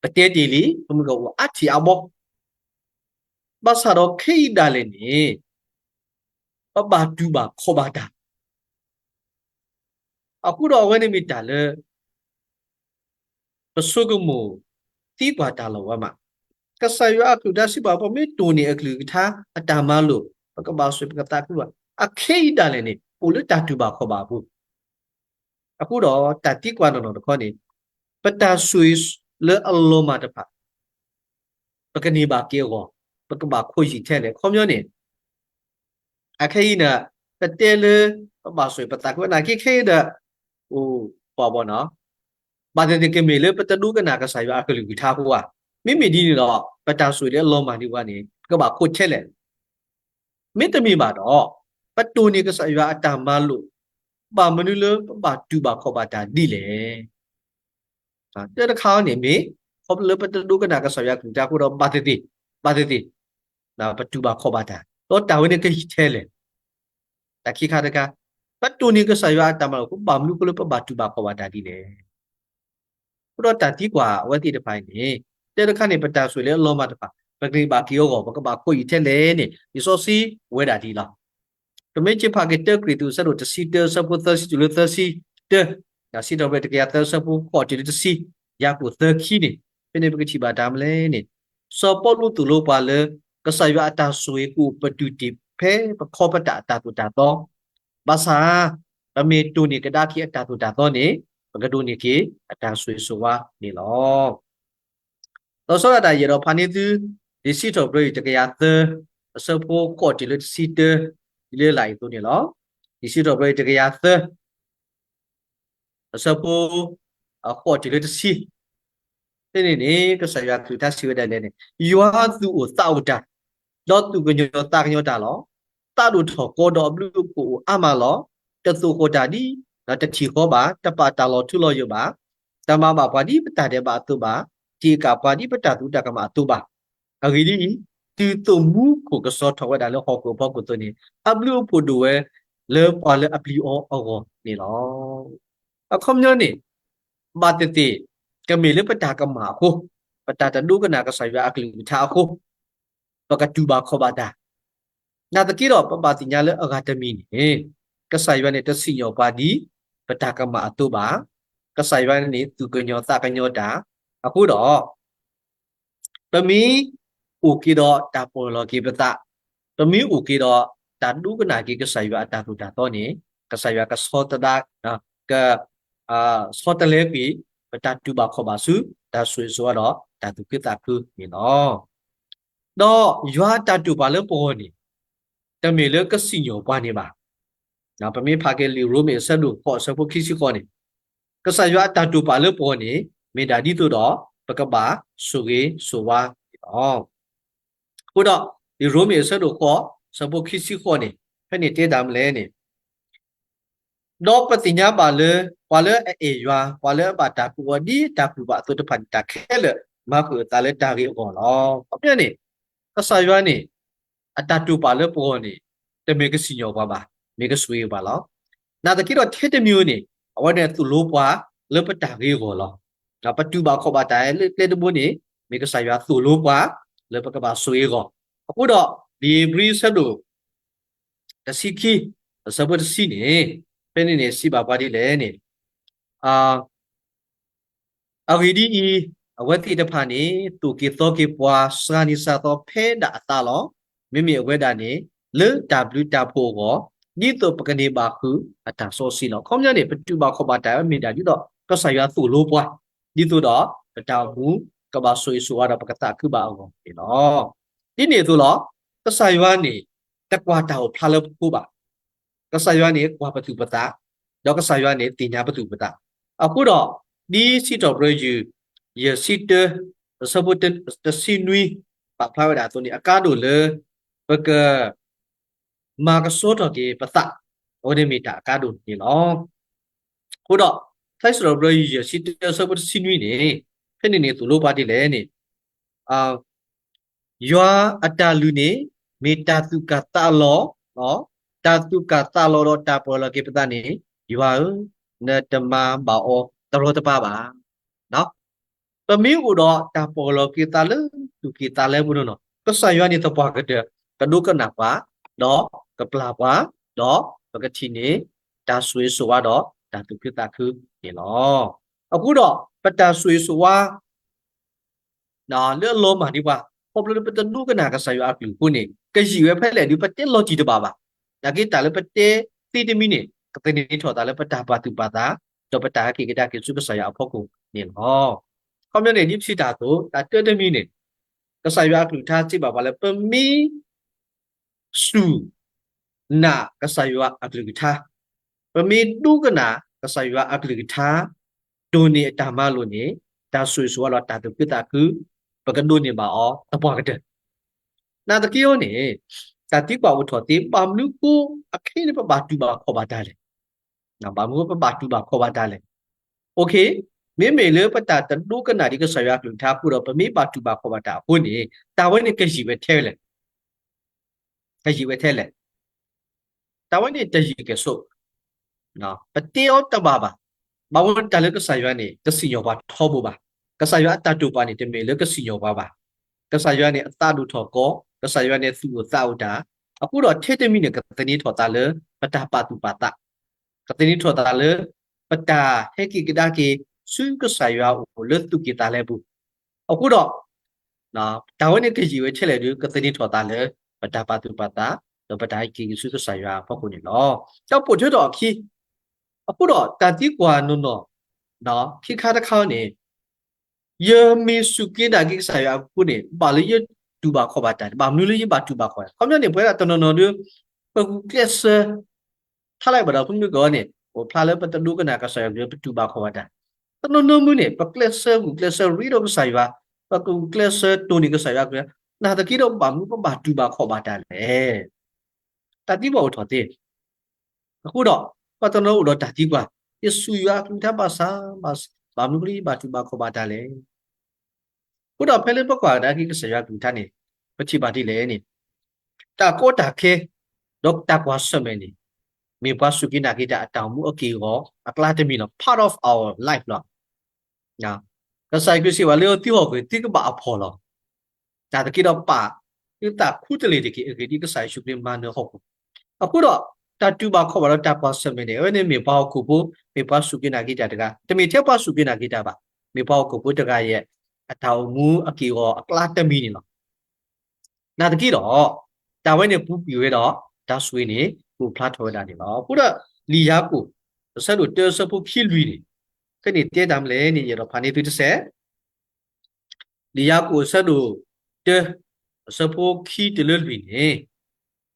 ပတဲတ့ၢ်လံ ပမုၢ်ကအိၣ်အါထံၣ်အါဘီ, ဘၣ်ဆၣ်ဒီးခဲအံၤဒၣ်လဲာ်န့ၣ် ပဘၣ်တူၢ်ဘၣ်ခီၣ်ဘၣ်တၢ် အဃိဒီးအဝဲန့ၣ်မ့ၢ်တၢ်လၢ ပဆိကမိၣ်သံကွၢ်တၢ်လီၤဝဲမး, ကစၢ်ယွၤအကလုၢ်ကထါစံးဘၣ် ပမ့ၢ်တိၢ်န့ၢ်အကလုၢ်ကထါအတၢ်မၤလိာ် ပကဘၣ်ဆိၣ်ဂ့ၤပကသးခုဘၣ်, အခဲအံၤဒၣ်လဲာ်န့ၣ် အိၣ်လၢတၢ်တူၢ်ဘၣ်ခီၣ်ဘၣ်အပူၤ အဃိဒီးတၢ်သံကွၢ်နီၢ်နီၢ်တခီန့ၣ်, ပတၢ်ဆိၣ်ဂ့ၤလၢအလီၤမၢ်တဖၣ် ပကန့ၢ်ဘၣ်က့ၤအဂီၢ် ပကဘၣ်ခိးယံာ်ထဲလဲၣ်. အခီပညီန့ၣ် အခဲအံၤန့ၣ် ပတဲလၢ ပဘၣ်ဆိၣ်ဂ့ၤပသးခုဘၣ်နာ်က့ခဲအံၤဒီး အိၣ်ပှၤဘီနီၤ, ဘၣ်သ့ၣ်သ့ၣ်ကမ့ၢ်လၢပတဒိကနၣ်ကစၢ်ယွၤအကလုၢ်ကထါအဃိဧါ. မ့မ့ၢ်ဒ်န့ၣ်ဒီး ပတၢ်ဆိၣ်ဂ့ၤလၢအလီၤမၢ်ဒံးဘၣ်န့ၣ် ပကဘၣ်ခိးထဲလဲၣ်. မ့တမ့ၢ်ဘၣ်ဒီး ပတိၢ်န့ၢ်ကစၢ်ယွၤအတၢ်မၤလိာ် ဘၣ်မနုၤလၢပဘၣ်တူၢ်ဘၣ်ခီၣ်ဘၣ်တၢ်ဒ်လဲၣ်. တၢ်တခါန့ၣ်မ့ၢ် ခီဖျိလၢပတဒိကနၣ်ကစၢ်ယွၤအကလုၢ်ကထါအဃိဒီး ဘၣ်သ့ၣ်သ့ၣ် ဘၣ်သ့ၣ်သ့ၣ် ပတူၢ်ဘၣ်ခီၣ်ဘၣ်တၢ် ဒီးတၢ်ဝဲန့ၣ်ကယံာ်ထဲလဲၣ်. တၢ်ခံခါတခါ, ပတိၢ်န့ၢ်ကစၢ်ယွၤအတၢ်မၤလိာ်အဃိ ဘၣ်မနုၤအဃိလၢပဘၣ်တူၢ်ဘၣ်ခီၣ်ဘၣ်တၢ်ဒ်လဲၣ်. အဃိဒီးတၢ်သံကွၢ်အဝဲသ့ၣ်တဖၣ်အံၤန့ၣ် တၢ်တခါန့ၣ် ပတၢ်ဆိၣ်ဂ့ၤလၢအလီၤမၢ်တဖၣ် ပကန့ၢ်ဘၣ်က့ၤအဂီၢ် ပကဘၣ်ခိးယံာ်ထဲလဲၣ်န့ၣ် လံာ်စီဆှံဝဲဒၣ်ဒ်လီၤ. ပမ့ၢ်က့ၤဖးက့ၤတၢကရံၣ်သူးအဆၢဒိၣ်တဆံတၢ အဆၢဖိသၢဆံတုၤလၢသၢဆံတၢ, စံးထီၣ်ပတြၢၤတကယၤသၢဆၢဖိဃိးတုၤလၢတဆံ, ယၤကိာ်သၢခံန့ၣ် ဖဲန့ၣ်ပကထံၣ်ဘၣ်တၢ်မနုၤလဲၣ်န့ၣ်, စီၤပီလူးသိၣ်လိပှၤလၢ ကစၢ်ယွၤအတၢ်ဆိၣ်ဂ့ၤကအိၣ်ပတုာ်တ့ၢ်ဖဲပခီပတာ်အတၢ်သိၣ်တၢ်သီ ဘၣ်ဆၣ် ပမ့ၢ်တိၢ်န့ၢ်ကဒါက့ၤအတၢ်သိၣ်တၢ်သီန့ၣ် ပကဒိးန့ၢ်က့ၤအတၢ်ဆိၣ်ဂ့ၤဆိၣ်ဝါန့ၣ်လီၤ. ဒီးဆီဒၣ်တၢ်ယအဲၣ်ဒိးဖးန့ၢ်သု လံာ်စံးထီၣ်ပတြၢၤအံၤတကယၤသၢ အဆၢဖိဃိးတုၤလၢတဆံတၢ ဒ်လၢလာ်အံၤအသိးန့ၣ်လီၤ. လံာ်စံးထီၣ်ပတြၢၤအံၤတကယၤသၢ အဆၢဖိ အဃိးတုၤလၢတဆံ, ဖဲန့ၣ်န့ၣ် ကစၢ်ယွၤကလုၢ်ကထါစံးဝဲဒၣ်လဲၣ်န့ၣ်, ယွၤသူၣ်အိၣ်သးအိၣ်တၢ်, ဒီးသူၣ်ကညီၤသးကညီၤတၢ်လီၤ. သးဒိၣ်ထီၣ်ကီဒီးအဘျုးအဖှိၣ်အိၣ်အါမးလီၤ. တသိၣ်ဃီၣ်တၢ်ဒံး, ဒီးတထံၣ်ဃီဘၣ်, တပာ်တၢ်လီၤထူလီၤယိာ်ဘၣ်, တမၤဘၣ်ပှၤဒ်ပတၢ်ဒဲးဘးအသိးဘၣ်, တံာ်အကၣ်ပှၤဒ်ပတၢ်သူၣ်တၢ်ကမၣ်အသိးဘၣ်. အဂ့ၢ်ဒ်အံၤ, တုၤသိၣ်မူခိၣ်ကစီၤထီၣ်ဝဲဒၣ်လၢဟီၣ်ခိၣ်အဖီခိၣ်အသိးန့ၣ်, အဘျုးအဖှိၣ်ဒိၣ်ဝဲလၢပှၤလၢအပျံၤအီၤအဂီၢ်န့ၣ်လီၤ. အခီပညီန့ၣ်, ဘၣ်သ့ၣ်သ့ၣ် ကမ့ၢ်လၢပတၢ်ကမၣ်အဃိ, ပတၢ်တဒိကနၣ်ကစၢ်ယွၤအကလုၢ်ကထါအဃိ, ပကတူၢ်ဘၣ်ခီၣ်ဘၣ်တၢ်. နာ်သက့ဒီး ပဘၣ်သ့ၣ်ညါလၢအဂၤတမံၤန့ၣ်, ကစၢ်ယွၤန့ၣ်တစံၣ်ညီၣ်ပှၤဒ်ပတၢ်ကမၣ်အသိးဘၣ်. ကစၢ်ယွၤန့ၣ်သူၣ်ကညီၤသးကညီၤတၢ်. အဃိဒီး ပမ့ၢ်အိၣ်က့ၤဒီးတၢ်ပီၢ်လီၤက့ၤပသး, ပမ့ၢ်အိၣ်က့ၤဒီးတၢ်ဒိကနၣ်က့ၤကစၢ်ယွၤအတၢ်သိၣ်တၢ်သီန့ၣ်, ကစၢ်ယွၤကဆီတလဲ, က ဆီတလဲကွံာ် ပတၢ်တူၢ်ဘၣ်ခီၣ်ဘၣ်ဆူ တၢ်ဆိၣ်ဂ့ၤဆိၣ်ဝါဒီးတၢ်သူၣ်ခုသးခုန့ၣ်လီၤ. ဒီးယွၤအတၢ်တိာ်ပာ်လၢပဂီၢ်န့ၣ်, တမ့ၢ်လၢကစံၣ်ညီၣ်ပှၤန့ၣ်ဘၣ်. ပမ့ၢ်ဖးက့ၤလံာ်ရိမ့ၤအဆၢဒိၣ်ဃိးအဆၢဖိခံဆံဃိးန့ၣ်, ကစၢ်ယွၤအတၢ်တိာ်ပာ်လၢပဂီၢ်န့ၣ် မ့ၢ်ဒၣ်ဒ်သိးဒီး ပကဘၣ်ဆိၣ်ဂ့ၤဆိၣ်ဝါန့ၣ်လီၤ. အဃိဒီး လံာ်ရိမ့ၤအဆၢဒိၣ်ဃိး အဆၢဖိခံဆံဃိးန့ၣ် ဖဲန့ၣ်တဲတၢ်မနုၤလဲၣ်န့ၣ် ဒီးပသ့ၣ်ညါဘၣ်လၢ ပှၤလၢအအဲၣ်ယွၤ ပှၤလၢအဘၣ်တၢ်ကိးအီၤဒ်တၢ်ကူၣ်ဘၣ်အသိးတဖၣ်န့ၣ် တၢ်ခဲလၢာ်မၤဃုာ်အသးလၢတၢ်ဂ့ၤအဂီၢ်လီၤ. ခီပညီန့ၣ် ကစၢ်ယွၤန့ၣ် အတၢ်တိာ်ပာ်လၢပဂီၢ်န့ၣ် တမ့ၢ်ကစံၣ်ညီၣ်ပှၤဘၣ်, မ့ၢ်ကဆိၣ်ဂ့ၤပှၤလီၤ. နာ်သက့ဒီးထဲတမံၤန့ၣ် အဝဲန့ၣ်သိၣ်လိပှၤလၢပတၢ်ဂ့ၤအဂီၢ်လီၤ. ပတူၢ်ဘၣ်ခီၣ်ဘၣ်တၢ်လၢကျဲတဘိန့ၣ် မ့ၢ်ကစၢ်ယွၤသိၣ်လိပှၤ လၢပကဘၣ်ဆိၣ်ဂ့ၤအဂီၢ်. အဃိဒီး လံာ်ဧ့ၤဘြံၤအဆၢဒိၣ် တဆံခံ အဆၢဖိတဆံန့ၣ် ဖဲန့ၣ်န့ၣ် စံးဘၣ်ပှၤဒ်လဲၣ်န့ၣ် အဂ့ၢ်ဒ်အံၤ, အဝဲသ့ၣ်တဖၣ်န့ၣ် သိၣ်က့ၤသီက့ၤပှၤ စှၤန့ၢ်စှၤသီဖဲဒၣ်အသးလီၤ. မ့မ့ၢ်အဝဲဒၣ်န့ၣ် လၢတၢ်ဘျုးတၢ်ဖှိၣ်အဂီၢ်, ဒ်သိးပကန့ၢ်ဘၣ်ဃုာ်အတၢ်စီဆှံလီၤ. အခီပညီန့ၣ် ပတူၢ်ဘၣ်ခီၣ်ဘၣ်တၢ်ဝဲမ့ၢ်ဒၣ်ဒ်သိး ကစၢ်ယွၤသိၣ်လိပှၤ ဒ်သိးဒီး ပတၢ်အိၣ်မူ ကဘၣ်ဆိၣ်ဂ့ၤဆိၣ်ဝါဒီးပကသးခုဘၣ်အဂီၢ်န့ၣ်လီၤ. ဒ်န့ၣ်အသိးလီၤ, ကစၢ်ယွၤန့ၣ် တကွၢ်တၢ်အိၣ်ဖျါလၢပဃိဘၣ်. ကစၢ်ယွၤန့ၣ် ကွၢ်ပသူၣ်ပသး, ဒီးကစၢ်ယွၤန့ၣ် သ့ၣ်ညါပသူၣ်ပသး. အဃိဒီး ဒ်စံးထီၣ်ပတြၢၤယုၢ် ယဲၢ်ဆံတၢ အဆၢဖိတဆံနွံ ပာ်ဖျါဝဲဒၣ်အသိးန့ၣ် အကါဒိၣ်လၢ ပက မၤကဆှီထီၣ်က့ၤပသး, အဝဲန့ၣ်မ့ၢ်တၢ်အကါဒိၣ်န့ၣ်လီၤ. အဃိဒီး စံးထီၣ်ပတြၢၤယုၢ် ယဲၢ်ဆံတၢ အဆၢဖိတဆံနွံန့ၣ် ဖဲန့ၣ်န့ၣ်သိၣ်လိပှၤဒ်လဲၣ်န့ၣ် ယွၤအတၢ်လုၢ်န့ၣ် မ့ၢ်တၢ်သူၣ်ကၢ်သးလီၤ, တၢ်သူၣ်ကၢ်သးလီၤဒီးတၢ်ပီၢ်လီၤက့ၤပသးန့ၣ် ယွၤဧၢ, နတမၤဘၣ်အီၤတရီတပါဘၣ်. ပမ့ၢ်အိၣ်ဒီးတၢ်ပီၢ်လီၤက့ၤသးလၢသူၣ်ကံၢ်သးလဲပူၤန့ၣ်လီၤ, ကစၢ်ယွၤန့ၣ်သပှၢ်ကတၢၢ် ကဒိကနၣ်ပှၤ, ဒီးကပျၢ်ပှၤ, ဒီးပကထံၣ်န့ၢ် တၢ်ဆိၣ်ဂ့ၤဆိၣ်ဝါဒီးတၢ်သူၣ်ခုသးခုန့ၣ်လီၤ. အဃိဒီး ပတၢ်ဆိၣ်ဂ့ၤဆိၣ်ဝါ လၢအလီၤမၢ်ဒံးပှၤ ခီဖျိလၢပတဒိကနၣ်ကစၢ်ယွၤအကလုၢ်အဃိန့ၣ် ကယံာ်ဝဲဖဲလဲၣ်ဒီး ပတဲလီၤတံၢ်တဘၣ်ဘၣ်. နာ်က့တၢ်လၢပတဲသ့တမံၤန့ၣ် ကသန့ၤထီၣ်သးလၢပတၢ်ပာ်သူၣ်ပာ်သး ဒီးပတၢ်ဟဲက့ၤကဒါက့ၤဆူကစၢ်ယွၤအဖီခိၣ်န့ၣ်လီၤ. ခီပညီန့ၣ် ဒ်ပစံးတၢ်အသိး တၢ်တၢတမံၤန့ၣ် ကစၢ်ယွၤအကလုၢ်ကထါစံးဘၣ်ပှၤလၢ ပမ့ၢ် စူၢ်နာ်ကစၢ်ယွၤအကလုၢ်ကထါ, ပမ့ၢ်ဒိကနၣ်ကစၢ်ယွၤအကလုၢ်ကထါ, ဒိးန့ၢ်အတၢ်မၤလိာ်န့ၣ် တၢ်ဆိၣ်ဂ့ၤဆိၣ်ဝါဒီးတၢ်သူၣ်ခုသးခု ပကဒိးန့ၢ်ဘၣ်အီၤသပှၢ်ကတၢၢ်. နာ်သက့အီၤန့ၣ် တၢ်သံကွၢ်အိၣ်ထီၣ်သ့ ဘၣ်မနုၤဃိ အခဲအံၤန့ၣ် ပဘၣ်တူၢ်ဘၣ်ခီၣ်ဘၣ်တၢ်လဲၣ်. ဘၣ်မနုၤဃိပဘၣ်တူၢ်ဘၣ်ခီၣ်ဘၣ်တၢ်လဲၣ်. မ့မ့ၢ်လၢပတၢ်တဒိကနၣ်ဒံးကစၢ်ယွၤအကလုၢ်ကထါအဃိဒီး ပမ့ၢ်ဘၣ်တူၢ်ဘၣ်ခီၣ်ဘၣ်တၢ်အဃိန့ၣ် တၢ်ဝဲန့ၣ်ကယံာ်ဝဲထဲလဲၣ်. ကယံာ်ဝဲထဲလဲၣ်. တၢ်ဝဲန့ၣ်တယံာ်ကဲၣ်ဆိး, ပတဲအီၤတဘၣ်ဘၣ်. ဘၣ်မနုၤတၢ်လၢကစၢ်ယွၤန့ၣ် တစံၣ်ညီၣ်ပှၤထီဘိဘၣ်. ကစၢ်ယွၤအတၢ်တိာ်ပာ်န့ၣ် တမ့ၢ်လၢကစံၣ်ညီၣ်ပှၤဘၣ်. ကစၢ်ယွၤန့ၣ် အသးဒိၣ်ထီၣ်ကီ, ကစၢ်ယွၤန့ၣ် သူၣ်အိၣ်သးအိၣ်တၢ်, အဃိဒီးထဲတမံၤန့ၣ် ကသန့ၤထီၣ်သးလၢ ပတၢ်ပာ်သူၣ်ပာ်သး, ကသန့ၤထီၣ်သးလၢ ပတၢ်ဟဲက့ၤကဒါက့ၤ ဆူကစၢ်ယွၤအအိၣ်လၢသူၣ်ကံၢ်သးလဲပူၤ, အဃိဒီး တၢ်ဝဲန့ၣ်ကယံာ်ဝဲထဲလဲၣ်ဒီး ကသန့ၤထီၣ်သးလၢ ပတၢ်ပာ်သူၣ်ပာ်သး ဒီးပတၢ်ဟဲက့ၤက့ၤဆူကစၢ်ယွၤအဖီခိၣ်န့ၣ်လီၤ. ဒီးပိာ်ထွဲထီၣ်အခံ, အဃိဒီးတၢ်သံကွၢ်နီၢ်နီၢ် ခံခါတခါန့ၣ် ယမ့ၢ်စူၢ်က့ၤနာ်က့ၤကစၢ်ယွၤအဃိန့ၣ် ဘၣ်လၢယတူၢ်ဘၣ်ခီၣ်ဘၣ်တၢ်, ဘၣ်မနုၤလၢယဘၣ်တူၢ်ဘၣ်ခီၣ်ဘၣ်တၢ်. ခီပညီန့ၣ် ပဝဲဒၣ်တနီၤနီၤဒီး ပဂုာ်ကျဲးစၢး ဖျါလၢဘၣ်ဒီးဖုမုၢ်ကီးန့ၣ် အိၣ်ဖျါလၢပတဒိကနၣ်ကစၢ်ယွၤ ပတူၢ်ဘၣ်ခီၣ်ဘၣ်တၢ်. တနီၤနီၤမုၢ်န့ၣ် ပကျဲးစၢးဂုာ်ကျဲးစၢးရ့ဒီးကစၢ်ယွၤ, ပကဂုာ်ကျဲးစၢးတိၢ်န့ၢ်ကစၢ်ယွၤအကလုၢ်, နာ်သက့ဒီးဘၣ်မနုၤပဘၣ်တူၢ်ဘၣ်ခီၣ်ဘၣ်တၢ်လဲၣ်. တၢ်သံကွၢ်အိၣ်ထီၣ်သ့ အဃိဒီး ပှၤတနီၤအိၣ်ဒီးတၢ်သံကွၢ်, ယစူၢ်ယွၤအကလုၢ်ကထါဘၣ်ဆၣ်, ဘၣ်မနုၤအဃိလၢယဘၣ်တူၢ်ဘၣ်ခီၣ်ဘၣ်တၢ်လဲၣ်. အဃိဒီးဖဲလၢပကွၢ်ကဒါက့ၤကစၢ်ယွၤအကလုၢ်ကထါန့ၣ် ပထံၣ်ဘၣ်ဒ်လဲၣ်န့ၣ် တၢ်ကီတၢ်ခဲ ဒီးတၢ်ကွၢ်ဆၢၣ်မဲာ်န့ၣ် မ့ၢ်ပှၤစူၢ်က့ၤနာ်က့ၤတၢ်အတၢ်အိၣ်မူအက့ၢ်အဂီၤအကျါတမံၤလီၤ. Part of our life လီၤ. ကစၢ်ယ့ၣ်ၡူးခရံာ်စံးဘၣ်လၢသုဟီၣ်ခိၣ် သုကဘၣ်အဖှီၣ်လီၤ. တၢ်သက့ဒီးပာ် သုသးခူတလ့ၢ်တက့ၢ် အဂ့ၢ်ဒ်အံၤ ကစၢ်ယ့ၣ်ၡူးခရံာ်မၤနၢၤဟီၣ်ခိၣ်. အဃိဒီး တၢ်တူၢ်ဘၣ်ခီၣ်ဘၣ်ဒီးတၢ်ကွၢ်ဆၢၣ်မဲာ်န့ၣ် အဝဲန့ၣ်မ့ၢ်ပှၤဟီၣ်ခိၣ်ဖိ, မ့ၢ်ပှၤစူၢ်က့ၤနာ်က့ၤတၢ်တဂၤ, တမ့ၢ်ထဲပှၤစူၢ်က့ၤနာ်က့ၤတၢ်ဘၣ်, မ့ၢ်ပှၤဟီၣ်ခိၣ်ဖိတဂၤယဲၢ် အတၢ်အိၣ်မူအက့ၢ်အဂီၤအကျါတမံၤန့ၣ်လီၤ. နာ်သက့ဒီး တၢ်ဝဲန့ၣ်ပူၤကွံာ်ဝဲဒီး တၢ်ဆိၣ်ဂ့ၤန့ၣ် ကအိၣ်ဖျါထီၣ်ဝဲဒၣ်န့ၣ်လီၤ. အဃိဒီး လံာ်ယၤကိာ် အဆၢဒိၣ်တၢ အဆၢဖိခံလွံၢ်န့ၣ် ဖဲန့ၣ်တဲတၢ်မနုၤလဲၣ်န့ၣ် ယအဲၣ်ဒိးဖးန့ၢ်သုတစဲး လံာ်ယၤကိာ်အဆၢဒိၣ်တၢ အဆၢဖိခံတုၤလၢလွံၢ်န့ၣ်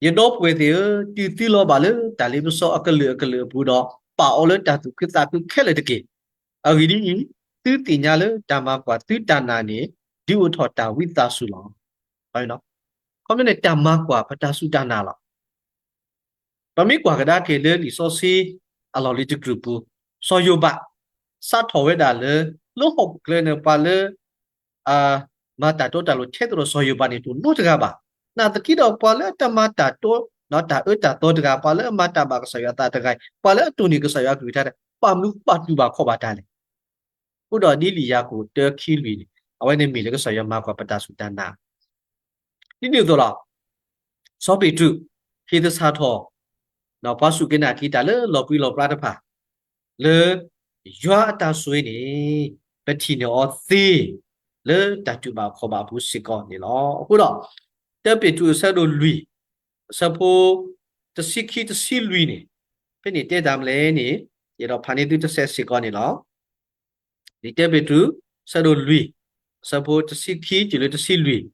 ယဒီပုၢ်ဝဲၢ်သ့ၣ်ဧၢ, တုၤသုလီၤဘၣ်လၢတၢ်လ့ပစီအကလုာ်အကလုာ်အပူၤဒီး, ပာ်အီၤလၢတၢ်သူၣ်ခုသးခုခဲလၢာ်တက့ၢ်. အဂ့ၢ်ဒ်အံၤ, သုသ့ၣ်ညါလၢတၢ်မၤကွၢ်သုတၢ်နာ်န့ၣ်, ဒုးအိၣ်ထီၣ်တၢ်ဝံသးစူၤလီၤ. ခီပညီန့ၣ် တၢ်မၤကွၢ်ပတၢ်စူၢ်တၢ်နာ်လီၤ. ပမ့ၢ်ကွၢ်ကဒါက့ၤလၢလံာ်စီဆှံအလီၢ်လံၤတကတြူၢ်ပူၤ, စီၤယိၤဘး စးထီၣ်ဝဲဒၣ်လၢ လၢဟီၣ်ခိၣ်ချၢန့ၣ် ပှၤလၢ အ မၤတၢ်တီတၢ်လိၤထဲသိးဒီးစီၤယိၤဘးန့ၣ် တအိၣ်နီတဂၤဘၣ်. နာ်သက့ဒီးပှၤလၢအတမၤတၢ်တီ တၢ်အၢတၢ်သီတဂၤ, ပှၤလၢအမၤတၢ်ဘၣ်ကစၢ်ယွၤအသးတဂၤ, ပှၤလၢအတိၢ်န့ၢ်ကစၢ်ယွၤအကလုၢ်ကထါတဂၤ, ဘၣ်မနုၤဘၣ်တူၢ်ဘၣ်ခီၣ်ဘၣ်တၢ်လဲၣ်. အဃိဒီးဒ်လံာ်ယၤကိာ်တၢခံလွံၢ်န့ၣ်, အဝဲန့ၣ်မ့ၢ်လၢကစၢ်ယွၤမၤကွၢ်ပတၢ်စူၢ်တၢ်နာ် ဒ်န့ၣ်အသိးလီၤ. စီၤပ့းတရူး ဟ့ၣ်သဆၣ်ထီၣ် ပှၤစူၢ်က့ၤနာ်က့ၤတၢ်လၢလီၤပြံလီၤပြါတဖၣ် လၢ ယွၤအတၢ်ဆိၣ်ဂ့ၤန့ၣ် ပထံၣ်န့ၢ်အီၤသ့ လၢတၢ်တူၢ်ဘၣ်ခီၣ်ဘၣ်အပူၤစ့ၢ်ကီးန့ၣ်လီၤ. အဃိဒီး တၢပ့းတရူးအဆၢဒိၣ်လွံၢ် အဆၢဖိ တဆံခံတဆံလွံၢ်န့ၣ် ဖဲန့ၣ်တဲတၢ်မနုၤလဲၣ်န့ၣ် ယအဲၣ်ဒိးဖးန့ၢ်သုတစဲးစ့ၢ်ကီးန့ၣ်လီၤ. လံာ်တၢပ့းတရူး အဆၢဒိၣ်လွံၢ် အဆၢဖိတဆံခံတုၤလၢတဆံလွံၢ်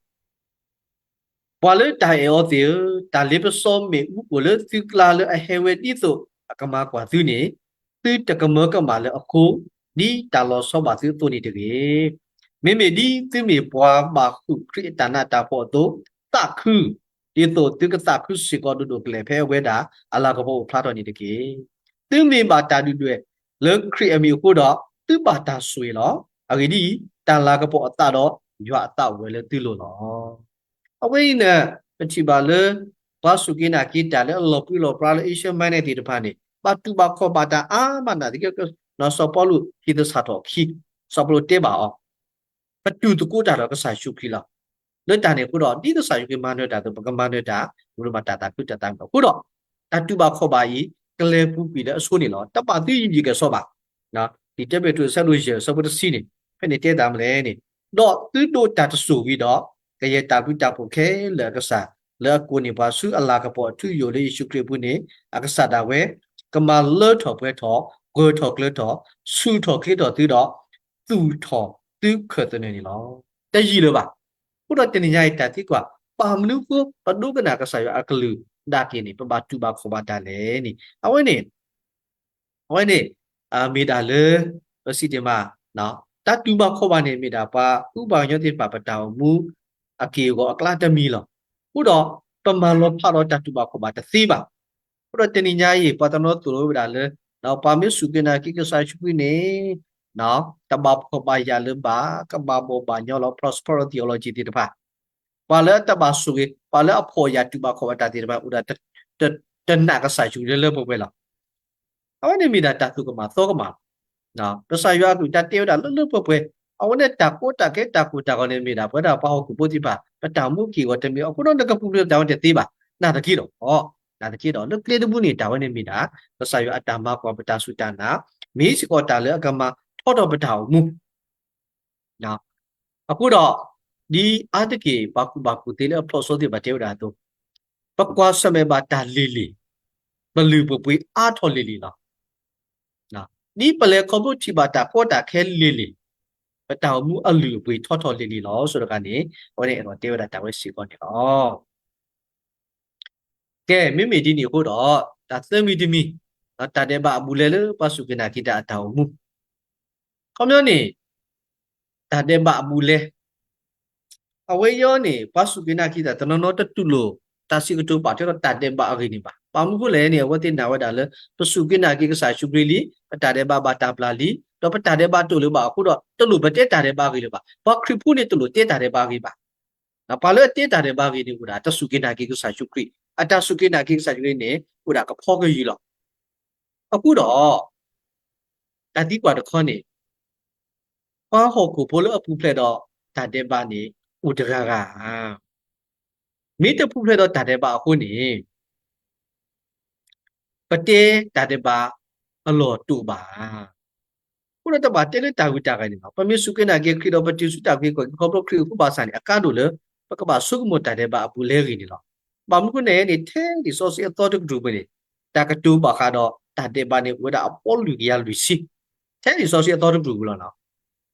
ပှၤလၢတၢ်အဲၣ်အီၤသ့ၣ်ဧၢ, တၢ်လ့ပစီမ့ၣ်အူအိၣ်လၢသုကျါလၢအဟဲဝဲဒ်သိးအကမၤကွၢ်သုန့ၣ်, သုတကမၢကမၣ်လၢအဃိ, ဒ်တၢ်လီၤဆီဘၣ်သုအသိးန့ၣ်တဂ့ၤ. မ့မ့ၢ်ဒ်သုမ့ၢ်ပှၤဘၣ်ဃုာ်ခရံာ်အတၢ်နးတၢ်ဖှီၣ်အသိး, သးခု, ဒ်သိးသုကသးခုစ့ၢ်ကီးဒိၣ်ဒိၣ်ကလဲာ်ဖဲအဝဲဒၣ်အလၤကပီၤအိၣ်ဖျါထီၣ်န့ၣ်တက့ၢ်. သုမ့ၢ်ဘၣ်တၢ်ဒုၣ်ဒွဲၣ်လၢခရံာ်အမံၤအဃိဒီး, သုဘၣ်တၢ်ဆိၣ်ဂ့ၤလီၤ. အဂ့ၢ်ဒ်အံၤ, တၢ်လၤကပီၤအသးဒီးယွၤအသးအိၣ်ဝဲလၢသုလိၤလီၤ. အဝဲအံၤန့ၣ် ပထံၣ်ဘၣ်လၢ ပှၤစူၢ်က့ၤနာ်က့ၤတၢ်လၢအလီၤပြံလီၤပြါလၢ Asia Minor သ့ၣ်တဖၣ်န့ၣ် ဘၣ်တူၢ်ဘၣ်ခီၣ်ဘၣ်တၢ်အါမးနာ်သက့, စီၤပီလူးဟ့ၣ်သဆၣ်ထီၣ်အခံ, စီၤပီလူးတဲဘၣ်အီၤ ပတူၢ်သကိးတၢ်ဒီးကစၢ်ယ့ၣ်ၡူးခရံာ်လီၤ. လၢတၢ်န့ၣ်အဃိဒီး ဒ်ကစၢ်ယ့ၣ်ၡူးခရံာ်မၤနၢၤတၢ်အသိး ပကမၤနၢၤတၢ်, ပကမၤတၢ်သးခုတၢ်သးမုာ်အဃိဒီး, တၢ်တူၢ်ဘၣ်ခီၣ်ဘၣ်အံၤ ကလဲၤပူၤကွံာ်လၢအဆိန့ၣ်လီၤ. တဘၣ်သုယံာ်ယံာ်ကဲၣ်ဆိးဘၣ်. လံာ်တၢပ့းတရူးအဆၢဒိၣ်ယဲၢ်အဆၢဖိတဆံန့ၣ် ဖဲန့ၣ်တဲတၢ်မနုၤလဲၣ်န့ၣ်, ဒီးသုဒိးတၢ်တစိၢ်ဝံၤဒီး, ကယဲၢ်တၢ်ဘျုးတၢ်ဖှိၣ်ခဲလၢာ်အကစၢ်, လၢအကိးန့ၢ်ပှၤဆူအလၤကပီၤအထူအယိာ်လၢယ့ၣ်ၡူးခရံာ်အပူၤန့ၣ်, အကစၢ်ဒၣ်ဝဲ ကမၤလၢထီၣ်ပှဲၤထီၣ်, ဂၢၢ်ထီၣ်ကျၢၤထီၣ်, ဆူၣ်ထီၣ်ချ့ထီၣ်သုဒီး, သူၣ်ထီၣ်သုခၢၣ်သနၢၣ်န့ၣ်လီၤ. တယံာ်လၢၤဘၣ်. အဃိဒီးတနံၤညါအံၤတၢ်သံကွၢ်, ဘၣ်မနုၤဃိပဒိကနၣ်ကစၢ်ယွၤအကလုၢ်ဒၣ်က့ၤန့ၣ် ပဘၣ်တူၢ်ဘၣ်ခီၣ်ဘၣ်တၢ်လဲၣ်န့ၣ်, အဝဲန့ၣ် အဝဲန့ၣ် မ့ၢ်ဒၣ်လၢ ပစံးတ့ၢ်မး, တၢ်တူၢ်ဘၣ်ခီၣ်ဘၣ်န့ၣ် မ့ၢ်ဒၣ်ပှၤကူပှၤကညီသ့ၣ်တဖၣ်ပတၢ်အိၣ်မူ အက့ၢ်အဂီၤအကျါတမံၤလီၤ. အဃိဒီး ပမၤလီၤဖးဒီးတၢ်တူၢ်ဘၣ်ခီၣ်ဘၣ်တသ့ဘၣ်. အဃိဒီးတနံၤညါအံၤ ပှၤတနီၤသိၣ်လိဝဲဒၣ်လၢ ပှၤမ့ၢ်စူၢ်က့ၤနာ်က့ၤကစၢ်ယ့ၣ်ၡူးခရံာ်န့ၣ် တဘၣ်ဖှီၣ်ဘၣ်ယာ်လၢၤဘၣ်, ကဘၣ်ဘီၣ်ဘၣ်ညီလီၤ prosperity theology သ့ၣ်တဖၣ်, ပှၤလၢအတဘၣ်ဆိၣ်ဂ့ၤ, ပှၤလၢအဖှီၣ်ယာ်တူၢ်ဘၣ်ခီၣ်ဘၣ်တၢ်သ့ၣ်တဖၣ် အိၣ်ဒၣ် တနာ်ကစၢ်ယ့ၣ်ၡူးလၢလၢပှဲၤပှဲၤလီၤ. အဝဲန့ၣ်မ့ၢ်ဒၣ်တၢ်သူၣ်ကမၣ်သီကမၣ်လီၤ. ကစၢ်ယွၤအကလုၢ်ကထါတဲဝဲဒၣ်လၢလၢပှဲၤပှဲၤ, အဝဲန့ၣ်တၢ်ကီတၢ်ခဲတၢ်ကိၢ်တၢ်ဂီၤန့ၣ်မ့ၢ်ဒၣ် ပဝဲဒၣ်ပှၤဟီၣ်ခိၣ်ဖိသ့ၣ်တဖၣ် ပတၢ်အိၣ်မူအက့ၢ်အဂီၤတမံၤအဃိဒီး နကပူၤဖျဲးတၢ်ဝဲတသ့ဘၣ်. နာ်သက့ဒီး, နာ်သက့ဒီး လၢကျဲတဘိန့ၣ် တၢ်ဝဲန့ၣ်မ့ၢ်ဒၣ် ကစၢ်ယွၤအတၢ်မၤကွၢ်ပတၢ်စူၢ်တၢ်နာ်, မ့ၢ်စ့ၢ်ကီးတၢ်လၢအကမၤထီထီၣ်ပတၢ်အိၣ်မူ အဃိဒီး, ဒ်အါတက့ၢ်ပှၤကူၣ်ဘၣ်ကူၣ်သ့လၢအဖျိးစိသ့ၣ်တဖၣ်တဲဝဲဒၣ်အသိး, ပကွၢ်ဆၢၣ်မဲာ်ဘၣ်တၢ်လံၤလံၤ, ပလုၢ်ပပှ့ၤအါထီၣ်လံၤလံၤလီၤ. ဒ်ပလဲၤခီဖျိထံၣ်ဘၣ်တၢ်ကီတၢ်ခဲလံၤလံၤ, ပတၢ်အိၣ်မူအလုၢ်အပှ့ၤထီထီၣ်လံၤလံၤလီၤ. ဆိတဂၤန့ၣ် အဝဲန့ၣ်အဲၣ်ဒိးတဲဝဲဒၣ်တၢ်ဝဲစ့ၢ်ကီးန့ၣ်လီၤ. ကဲ, မ့မ့ၢ်ဒ်န့ၣ်အဃိဒီး, တၢ်သၢမံၤတမံၤ, တၢ်ဒဲးဘးအဘူးအလဲလၢပှၤစူၢ်က့ၤနာ်က့ၤတၢ်အတၢ်အိၣ်မူ, ခီပညီန့ၣ်, တၢ်ဒဲးဘးအဘူးအလဲ, အဝဲအံၤန့ၣ် ပှၤစူၢ်က့ၤနာ်က့ၤတၢ်တနီၤနီၤတတူၢ်လိာ်, တၢ်စံးကတိၤပာ်ထွဲဒီးတၢ်ဒဲးဘးအဂ့ၢ်န့ၣ်ဘၣ်. ဘၣ်မနုၤအဃိလဲၣ်န့ၣ် အဝဲသ့ၣ်နာ်ဝဲဒၣ်လၢ ပစူၢ်က့ၤနာ်က့ၤကစၢ်ယ့ၣ်ၡူးခရံာ်လံ, ပတၢ်ဒဲးဘးဘၣ်တၢ်ပျၢ်လံ, ဒီးပတၢ်ဒဲးဘးတအိၣ်လၢၤဘၣ်အဃိဒီး တလိၣ်ပတဲတၢ်ဒဲးဘးအဂ့ၢ်လၢၤဘၣ်. ပှၤခရံာ်ဖိန့ၣ်တလိၣ်တဲတၢ်ဒဲးဘးအဂ့ၢ်ဘၣ်. ပှၤလၢအတဲတၢ်ဒဲးဘးအဂ့ၢ်န့ၣ် အိၣ်ဒၣ်တၢ်စူၢ်က့ၤနာ်က့ၤကစၢ်ယ့ၣ်ၡူးခရံာ်, အတၢ်စူၢ်က့ၤနာ်က့ၤကစၢ်ယ့ၣ်ၡူးခရံာ်န့ၣ် အိၣ်ဒၣ်ကဖီကယုၢ်လီၤ. အဃိဒီး, တၢ်သံကွၢ်တခီန့ၣ်, ပှၤဟီၣ်ခိၣ်ဖိလၢအပူၤဖျဲးဒီးတၢ်ဒဲးဘးန့ၣ် အိၣ်တဂၤဂၤဧါ. မ့ၢ်တပူၤဖျဲးဒီးတၢ်ဒဲးဘးအဃိန့ၣ် ပတဲတၢ်ဒဲးဘးအလီၢ်တအိၣ်ဘၣ်ဧါ. အဃိဒီးတဘၣ်တဲလၢတၢ်ဂုၤတၢ်ဂၤန့ၣ်လီၤ. ပမ့ၢ်စူၢ်က့ၤနာ်က့ၤခရံာ်ဒီးပတုၤဆူတၢ်ဂ့ၤကီၢ်ဂ့ၤခီဖျိခရံာ်အဃိဘၣ်ဆၣ်န့ၣ် အကါဒိၣ်လၢ ပကဘၣ်ဆိကမိၣ်တၢ်ဒဲးဘးအဘူးအလဲအဂ့ၢ်န့ၣ်လီၤ. ဘၣ်မနုၤအဃိန့ၣ်န့ၣ် ထဲလံာ်စီဆှံအသီတကတြူၢ်ပူၤန့ၣ် တၢ်ကတိၤဘၣ်ဃးဒီးတၢ်ဒဲးဘးန့ၣ် အိၣ်ဝဲဒၣ်အဘီလွံၢ်ကယၤလွံၢ်ဆံ, ထဲလံာ်စီဆှံအသီတကတြူၢ်ပူၤလီၤ.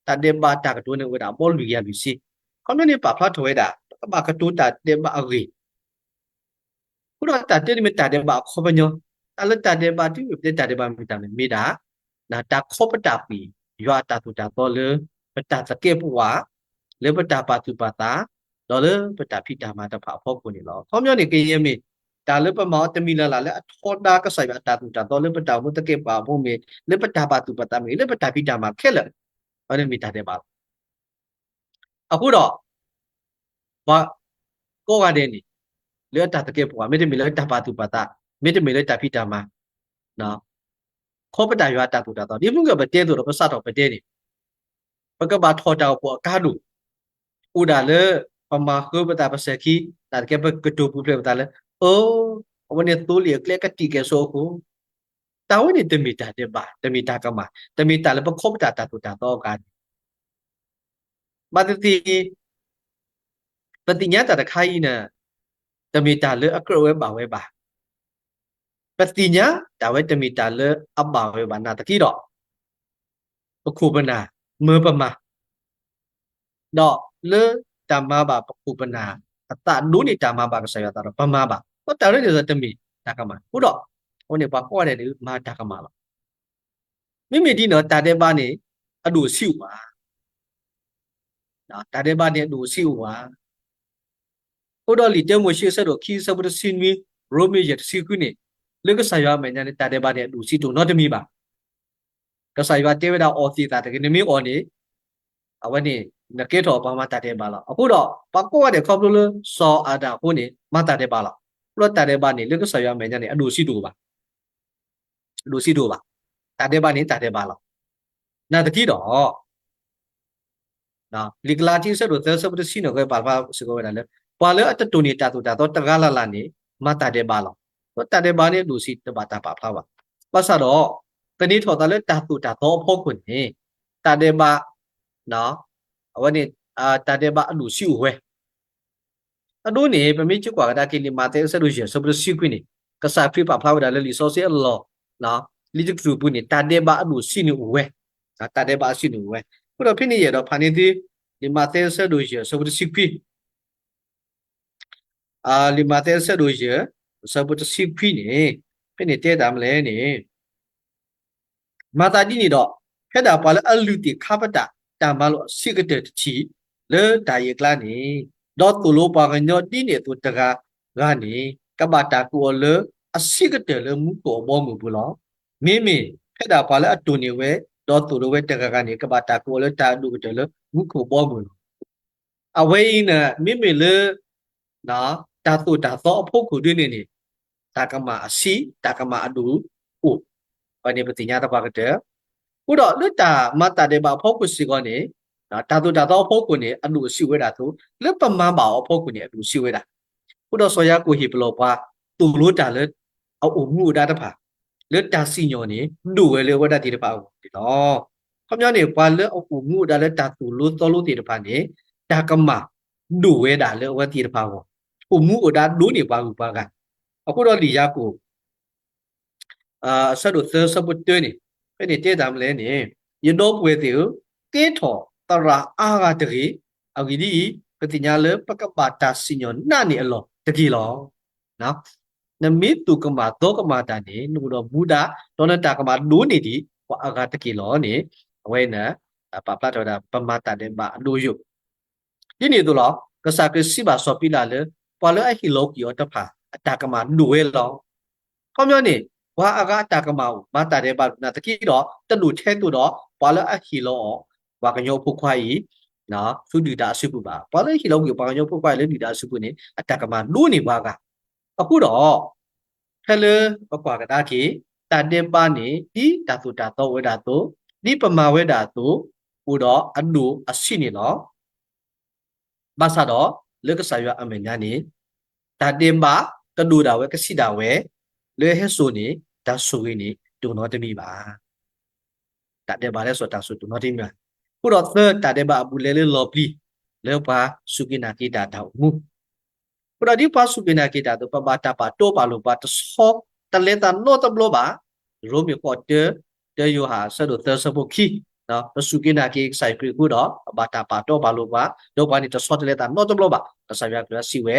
တၢ်ဒဲးဘးတၢ်ကတိၤန့ၣ်အိၣ်ဝဲဒၣ်အဘီလွံၢ်ကယၤလွံၢ်ဆံ. ခီပညီန့ၣ်ပာ်ဖျါထီၣ်ဝဲဒၣ် ပကဘၣ်ကတိၤတၢ်ဒဲးဘးအဂ့ၢ် အဃိဒီးတၢ်တဲန့ၣ်မ့ၢ်တၢ်ဒဲးဘးအခီပညီ, တၢ်လၢတၢ်ဒဲးဘးတုၤမ့ၢ်ပတဲတၢ်ဒဲးဘးမ့ၢ်တၢ်မ့ၢ်မ့ၢ်ဒၣ် တၢ်ခီပတာ်ကွံာ် ယွၤအတၢ်သိၣ်တၢ်သီလၢ ပတၢ်သကဲးပဝး, လၢပတၢ်ပာ်သူၣ်ပာ်သး, ဒီးလၢပတၢ်ဖံးတၢ်မၤတဖၣ်အဖီခိၣ်န့ၣ်လီၤ. ခီပညီန့ၣ် ကယဲၢ်မ့ၢ် တၢ်လၢပမၤအီၤတမံၤလၢ်လၢ်လၢအထီဒါကစၢ်ယွၤအတၢ်သိၣ်တၢ်သီလၢပတၢ်အိၣ်မူသကဲးပဝးအဖီခိၣ်မ့ၢ် လၢပတၢ်ပာ်သူၣ်ပာ်သးမ့ၢ် လၢပတၢ်ဖံးတၢ်မၤခဲလၢာ်, အဝဲန့ၣ်မ့ၢ်တၢ်ဒဲးဘးလီၤ. အဃိဒီး ပှၤကိးဂၤဒဲးန့ၣ် လၢအတၢ်သကဲးပဝး မ့တမ့ၢ်လၢတၢ်ပာ်သူၣ်ပာ်သး, မ့တမ့ၢ်လၢတၢ်ဖံးတၢ်မၤ, ခီပတာ်ယွၤအတၢ်သိၣ်တၢ်သီ ဒ်မုၢ်ကပတဲသိးဒီး ပစးထီၣ်ပတဲန့ၣ် ပကဘၣ်ထီၣ်တၢ်အိၣ်ဖှိၣ်အကါဒိၣ်, အိၣ်ဒၣ်လၢ ပမၤဃၢပသးပစဲၤခံ, နာ်သက့ ပကတိၤပူၤဖျဲးပသးလၢ အၢ အဝဲန့ၣ်သိလ့ၣ်အကျဲကတံာ်ကဲၣ်ဆိးအဃိ, တၢ်ဝဲန့ၣ်တမ့ၢ်တၢ်ဒဲးဘး, တမ့ၢ်တၢ်ကမၣ်, တမ့ၢ်တၢ်လၢပခီပတာ်တၢ်သိၣ်တၢ်သီအဂၤန့ၣ် ဘၣ်သ့ၣ်သ့ၣ် ပသ့ၣ်ညါတၢ်တခါအံၤန့ၣ် တမ့ၢ်တၢ်လၢအကြၢးဝဲဘၣ်ဝဲဘၣ်. ပသ့ၣ်ညါတၢ်ဝဲတမ့ၢ်တၢ်လၢအဘၣ်ဝဲဘၣ် နာ်သက့ဒီး ပခိၣ်ပနၢ်မၢပမၤ, ဒီးလၢတၢ်မၤဘၣ်ပခိၣ်ပနၢ်အသးဒိၣ်န့ၢ်တၢ်မၤဘၣ်ကစၢ်ယွၤအသးဒီးပမၤဘၣ်, ဒီးတၢ်ရ့န့ၣ်ဒီးတမ့ၢ်တၢ်ကမၣ်. အဃိဒီး အဝဲန့ၣ်ပှၤကိးဂၤဒဲးန့ၣ် မၤတၢ်ကမၣ်လီၤ. မ့မ့ၢ်ဒ်န့ၣ် တၢ်ဒဲးဘးန့ၣ် အဒိၣ်အဆံးအိၣ်ဧါ. တၢ်ဒဲးဘးန့ၣ် အဒိၣ်အဆံးအိၣ်ဧါ. အဃိဒီးလံာ်တၢမိၤၡ့အဆၢဒိၣ်ခံ အဆၢဖိတဆံနွံ, ရိမ့ၤယဲၢ်တဆံဃုန့ၣ်, လၢကစၢ်ယွၤအမဲာ်ညါန့ၣ် တၢ်ဒဲးဘးန့ၣ် အဒိၣ်အဆံးတအိၣ်နီတမံၤဘၣ်. ကစၢ်ယွၤတဲဝဲဒၣ်အီၣ်သ့ၣ်သၣ်တဂ့ၤ, နမ့ၢ်အီၣ်န့ၣ် အဝဲန့ၣ် နကဲထီၣ်ပှၤမၤတၢ်ဒဲးဘးလီၤ. အဃိဒီး ပှၤကိးဂၤဒဲးခီဖျိလၢစီၤအၤဒၣ်အဃိန့ၣ် မၤတၢ်ဒဲးဘးလီၤ. အဃိဒီးတၢ်ဒဲးဘးန့ၣ် လၢကစၢ်ယွၤအမဲာ်ညါန့ၣ် အဒိၣ်အဆံးတအိၣ်ဘၣ်. အဒိၣ်အဆံးတအိၣ်ဘၣ်. တၢ်ဒဲးဘးန့ၣ် တၢ်ဒဲးဘးလီၤ. နာ်သက့ဒီး လံာ်ကလၤတံ အဆၢဒိၣ်သၢ အဆၢဖိတဆံန့ၣ် ပာ်ဖျါစ့ၢ်ကီးဝဲဒၣ်လၢ ပှၤလၢအတတိၢ်န့ၢ်တၢ်သိၣ်တၢ်သီတဂၤလၢ်လၢ်န့ၣ် မၤတၢ်ဒဲးဘးလီၤ. ဒီးတၢ်ဒဲးဘးန့ၣ် အဒိၣ်အဆံးတဘၣ်တၢ်ပာ်ဖျါဘၣ်. ဘၣ်ဆၣ်ဒီး သန့ၤထီၣ်သးလၢတၢ်သိၣ်တၢ်သီအဖီခိၣ်န့ၣ် တၢ်ဒဲးဘး အဝဲန့ၣ် တၢ်ဒဲးဘးအဒိၣ်အဆံးအိၣ်ဝဲ အဒိန့ၣ် ပမ့ၢ်ကကွၢ်ကဒါက့ၤ လံာ်မးသဲအဆၢဒိၣ်ယဲၢ် အဆၢဖိတဆံခွံန့ၣ် ကစၢ်ခရံာ်ပာ်ဖျါဝဲဒၣ်လၢလံာ်စီဆှံအလီၢ် လံာ်တကတြူၢ်ပူၤန့ၣ် တၢ်ဒဲးဘးအဒိၣ်အဆံးန့ၣ်အိၣ်ဝဲ, တၢ်ဒဲးဘးအဆံးန့ၣ်အိၣ်ဝဲ. အဃိဒီးဖဲန့ၣ်ယအဲၣ်ဒိးဖးန့ၢ်သု လံာ်မးသဲအဆၢဒိၣ်ယဲၢ် အဆၢဖိတဆံခွံ လံာ်မးသဲအဆၢဒိၣ်ယဲၢ် အဆၢဖိတဆံခွံန့ၣ် ဖဲန့ၣ်တဲတၢ်မနုၤလဲၣ်န့ၣ် မၤသးဒ်န့ၣ်ဒီး ဖဲဒၣ်ပှၤလၢအလုၢ်သ့ၣ်ခါပတာ်တၢ်မၤလိာ်အဆံးကတၢၢ်တထံၣ် လၢတၢ်အံၤအကျါန့ၣ်, ဒီးသိၣ်လိပှၤကညီဒ်န့ၣ်အသိးတဂၤဂၤန့ၣ် ကဘၣ်တၢ်ကိးအီၤလၢအဆံးကတၢၢ်လၢမူခိၣ်အဘီအမုၢ်ပူၤလီၤ. မ့မ့ၢ်ဖဲဒၣ်ပှၤလၢအတိၢ်န့ၢ်ဝဲ ဒီးသိၣ်လိဝဲတဂၤဂၤန့ၣ် ကဘၣ်တၢ်ကိးအီၤလၢတၢ်အဒိၣ်ကတၢၢ်လၢမူခိၣ်အဘီအမုၢ်လီၤ. အဝဲအံၤန့ၣ် မ့မ့ၢ်လၢ တၢ်သိၣ်တၢ်သီအဖီခိၣ်ဒ်န့ၣ်န့ၣ် တၢ်ကမၣ်အဆံး တၢ်ကမၣ်အဒိၣ်အိၣ်, အဝဲန့ၣ်ပသ့ၣ်ညါသပှၢ်ကတၢၢ်. အဃိဒီးလၢတၢ်မၤတၢ်ဒဲးဘးအဖီခိၣ်စ့ၢ်ကီးန့ၣ် တၢ်သိၣ်တၢ်သီအဖီခိၣ်န့ၣ် အဒိၣ်အဆံးဝဲဒၣ်အသိး လၢပမၤဘၣ်အီၤအဖီခိၣ်န့ၣ် အဒိၣ်အဆံးဝဲဒၣ်. အဃိဒီးစီၤယၤကိာ်ဟ့ၣ်ပလီၢ်ပှၤ သိၣ်လိတၢ်လၢ အအိၣ်မူအိၣ်ဒါတဖၣ် လၢတၢ်စံၣ်ညီၣ်န့ၣ် ဒိၣ်ဝဲလၢအဝဲဒၣ်သ့ၣ်တဖၣ်အဂီၢ်န့ၣ်လီၤ. ခီပညီန့ၣ် ပှၤလၢအအိၣ်မူအိၣ်ဒါလၢတၢ်သိၣ်လိသီလိသ့ၣ်တဖၣ်န့ၣ် တၢ်ကမၣ်ဒိၣ်ဝဲဒၣ်လၢအဝဲသ့ၣ်တဖၣ်အဂီၢ်, အိၣ်မူအိၣ်ဒါဒိၣ်န့ၢ်ပှၤဂုၤပှၤဂၤ. အဃိဒီးလံာ်ယၤကိာ် အဆၢဒိၣ်သၢ အဆၢဖိတၢန့ၣ် ဖဲန့ၣ်တဲတၢ်မနုၤလဲၣ်န့ၣ်, ယဒီပုၢ်ဝဲၢ်သ့ၣ်ဧၢ, ကဲထီၣ်သရၣ်အါဂၤတဂ့ၤ, အဂ့ၢ်ဒ်အံၤ, ပသ့ၣ်ညါလၢပကဘၣ်တၢ်စံၣ်ညီၣ်နးန့ၢ်အလီၢ်တက့ၢ်လီၤ. နမ့ၢ်သူၣ်ကမၣ်သီကမၣ်တၢ်န့ၣ် နအိၣ်ဒီးမူဒါ, ဒီးနတၢ်ကမၣ်ဒိၣ်န့ၢ်ဒံး ပှၤအါဂၤတက့ၢ်လီၤန့ၣ်, အဝဲန့ၣ် ပာ်ဖျါထီၣ်ဝဲဒၣ် ပမၤတၢ်ဒဲးဘးအဒိၣ်ယိာ် ဒ်န့ၣ်အသိးလီၤ. ကစၢ်ခရံာ်စံးဘၣ်စီၤပံလးလၢ ပှၤလၢအဟ့ၣ်လီၤကွံာ်အီၤတဖၣ် အတၢ်ကမၣ်ဒိၣ်ဝဲလီၤ. ခီပညီန့ၣ် ပှၤအါဂၤအတၢ်ကမၣ်အိၣ် မၤတၢ်ဒဲးဘးနာ်သက့ဒီး တဒိၣ်ထဲသိးဒီး ပှၤလၢအဟ့ၣ်လီၤအီၤ ပှၤကညီဖိခွါအံၤ ဆူဒုၣ်ဒါအစုပူၤဘၣ်. ပှၤလၢဟ့ၣ်လီၤကွံာ်ပှၤကညီဖိခွါအံၤလၢဒုၣ်ဒါအစုပူၤန့ၣ် အတၢ်ကမၣ်ဒိၣ်န့ၢ်ပှၤဂၤ. အဃိဒီး ဖဲလၢပကွၢ်ကဒါက့ၤ တၢ်ဒဲးဘးန့ၣ် ဒ်တၢ်သိၣ်တၢ်သီအိၣ်ဝဲဒၣ်အသိး, ဒ်ပမၤဝဲဒၣ်အသိး, အိၣ်ဒီးအဒိၣ်အဆံးန့ၣ်လီၤ. ဘၣ်ဆၣ်ဒီး လၢကစၢ်ယွၤအမဲာ်ညါန့ၣ် တၢ်ဒဲးဘးကဒိၣ်ဒၣ်ဝဲ ကဆံးဒၣ်ဝဲ, လၢဟဲစိာ်န့ၣ် တၢ်ဆိၣ်ဂ့ၤန့ၣ် တအိၣ်နီတမံၤဘၣ်. တၢ်ဒဲးဘးလၢစိာ်တၢ်ဆိၣ်တအိၣ်နီတမံၤဘၣ်. အဃိဒီးသၢ တၢ်ဒဲးဘးအဘူးအလဲလၢလီၤပျံၤ လၢပှၤစူၢ်က့ၤနာ်က့ၤတၢ်တၢ်အိၣ်မူ အဃိဒီးဒ်ပှၤစူၢ်က့ၤနာ်က့ၤတၢ်အသိး ပဘၣ်တၢ်ပာ်တီပာ်လိၤပှၤတဆီတလဲသးနီတဘျီဘၣ်. ရိမ့ၤဃိးတၢ, တၢယိၤဟၣ်အဆၢဒိၣ်သၢဆၢဖိခံ, ပစူၢ်က့ၤနာ်က့ၤကစၢ်ယ့ၣ်ၡူးခရံာ်အဃိဒီး ပဘၣ်တၢ်ပာ်တီပာ်လိၤပှၤ, ဒီးပှၤန့ၣ်တဆီတလဲသးနီတဘျီဘၣ်. ကစၢ်ယွၤကလုၢ်စံးဝဲ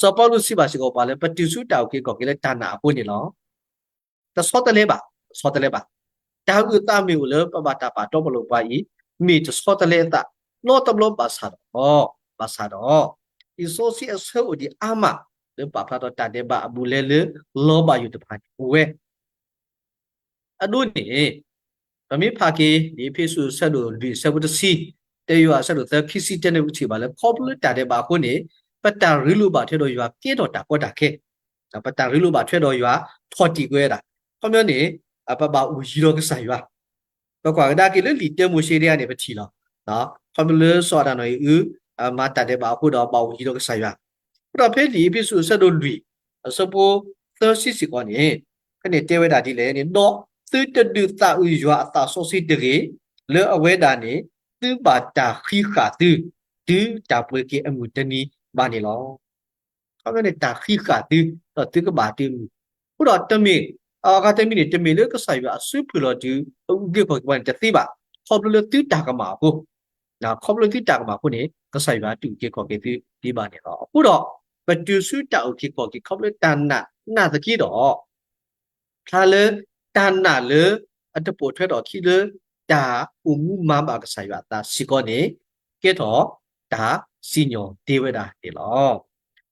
စီၤပီလူးစံးဘၣ်စ့ၢ်ကီးပှၤလၢ ပတုၤဆူတၢ်အုၣ်က့ၤခီၣ်က့ၤလၢတၢ်နာ်အဃိန့ၣ်လီၤ. တဆီတလဲဘၣ်, တဆီတလဲဘၣ်. တၢ်အုၣ်သးမ့ၢ်အိၣ်လၢပဘၣ်တၢ်ပာ်တီပလိာ်ပှၤအံၤ, မ့ၢ်တဆီတလဲအသးနီတဘျီဘၣ်ဆၣ်ဒီး, ဘၣ်ဆၣ်ဒီး, လံာ်စီဆှံအဆၢအိၣ်ဒံးအါမး လၢပာ်ဖျါထီၣ်တၢ်ဒဲးဘးအဘူးအလဲလၢ လီၤဘၣ်ယိၣ်တဖၣ်န့ၣ် အိၣ်ဝဲ အဒိန့ၣ်, ပမ့ၢ်ဖးက့ၤ လံာ်အ့းဖ့းစူးအဆၢဒိၣ်လွံၢ်အဆၢဖိတဆံ, တၢယိၤဟၣ်အဆၢဒိၣ်သၢခံဆံတၢန့ၣ် ပကထံၣ်ဘၣ်လၢ ခီဖျိလၢတၢ်ဒဲးဘးအဃိန့ၣ်, ပတၢ်ရ့လိာ်ဘၣ်ထွဲဒီးယွၤကဲထီၣ်တၢ်ကီတၢ်ခဲ, ပတၢ်ရ့လိာ်ဘၣ်ထွဲဒီးယွၤ ထီၣ်တံၢ်ကွံာ်ဝဲဒၣ်. ခီပညီန့ၣ်, ပဘၣ်အိၣ်ယံၤဒီးကစၢ်ယွၤ ပကွၢ်ကဒါက့ၤလၢလံာ်တၢမိၤၡ့ဒံးဧါန့ၣ် ပထံၣ်လီၤ. ခီဖျိလၢစီၤအၤဒၣ်နီၢ်အံၤအု မၤတၢ်ဒဲးဘးအဃိဒီး ဘၣ်အိၣ်ယံၤဒီးကစၢ်ယွၤ. အဃိဒီးဖဲလံာ်အ့းဖ့းစူးအဆၢဒိၣ်လွံၢ် အဆၢဖိသၢဆံစ့ၢ်ကီးန့ၣ်, ဖဲန့ၣ်တဲဝဲဒၣ်ဒ်လဲၣ်န့ၣ်, ဒီးသုတဒုးသးအုးယွၤအသးစီဆှံတဂ့ၤ, လၢအဝဲဒၣ်န့ၣ် သုဘၣ်တၢ်ဃံးဃာ်သု, တုၤတၢ်ပှဲၤက့ၤအမုၢ်တနံၤဘၣ်န့ၣ်လီၤ. ခီဖျိန့ၣ် တၢ်ဃံးဃာ်သု, ဒီးသုကဘၣ်တုၤအမုၢ်. အဃိဒီးတမ့ၢ်, အဂၤတမံၤန့ၣ် တမ့ၢ်လၢကစၢ်ယွၤအစုပူၤလီၤတုၤ အအုၣ်က့ၤခီၣ်က့ၤပှၤန့ၣ်တသ့ဘၣ်. ခီဖျိလၢသုတၢ်ကမၣ်အဃိ, ခီဖျိလၢသုတၢ်ကမၣ်အဃိန့ၣ် ကစၢ်ယွၤတအုၣ်က့ၤခီၣ်က့ၤသုဒံးဘၣ်န့ၣ်လီၤ. အဃိဒီး, ပတုၤဆူတၢ်အုၣ်က့ၤခီၣ်က့ၤ ခီဖျိတၢ်နာ်နာ်သက့ဒီး ဖျါလၢတၢ်နာ်လၢအတပိာ်ထွဲထီၣ်အခံလၢ တၢ်အိၣ်မူမၤဘၣ်ကစၢ်ယွၤအသးစ့ၢ်ကီးန့ၣ် ကဲထီၣ်တၢ်စံၣ်ညီၣ်တ့ဝဲဒၣ်န့ၣ်လီၤ.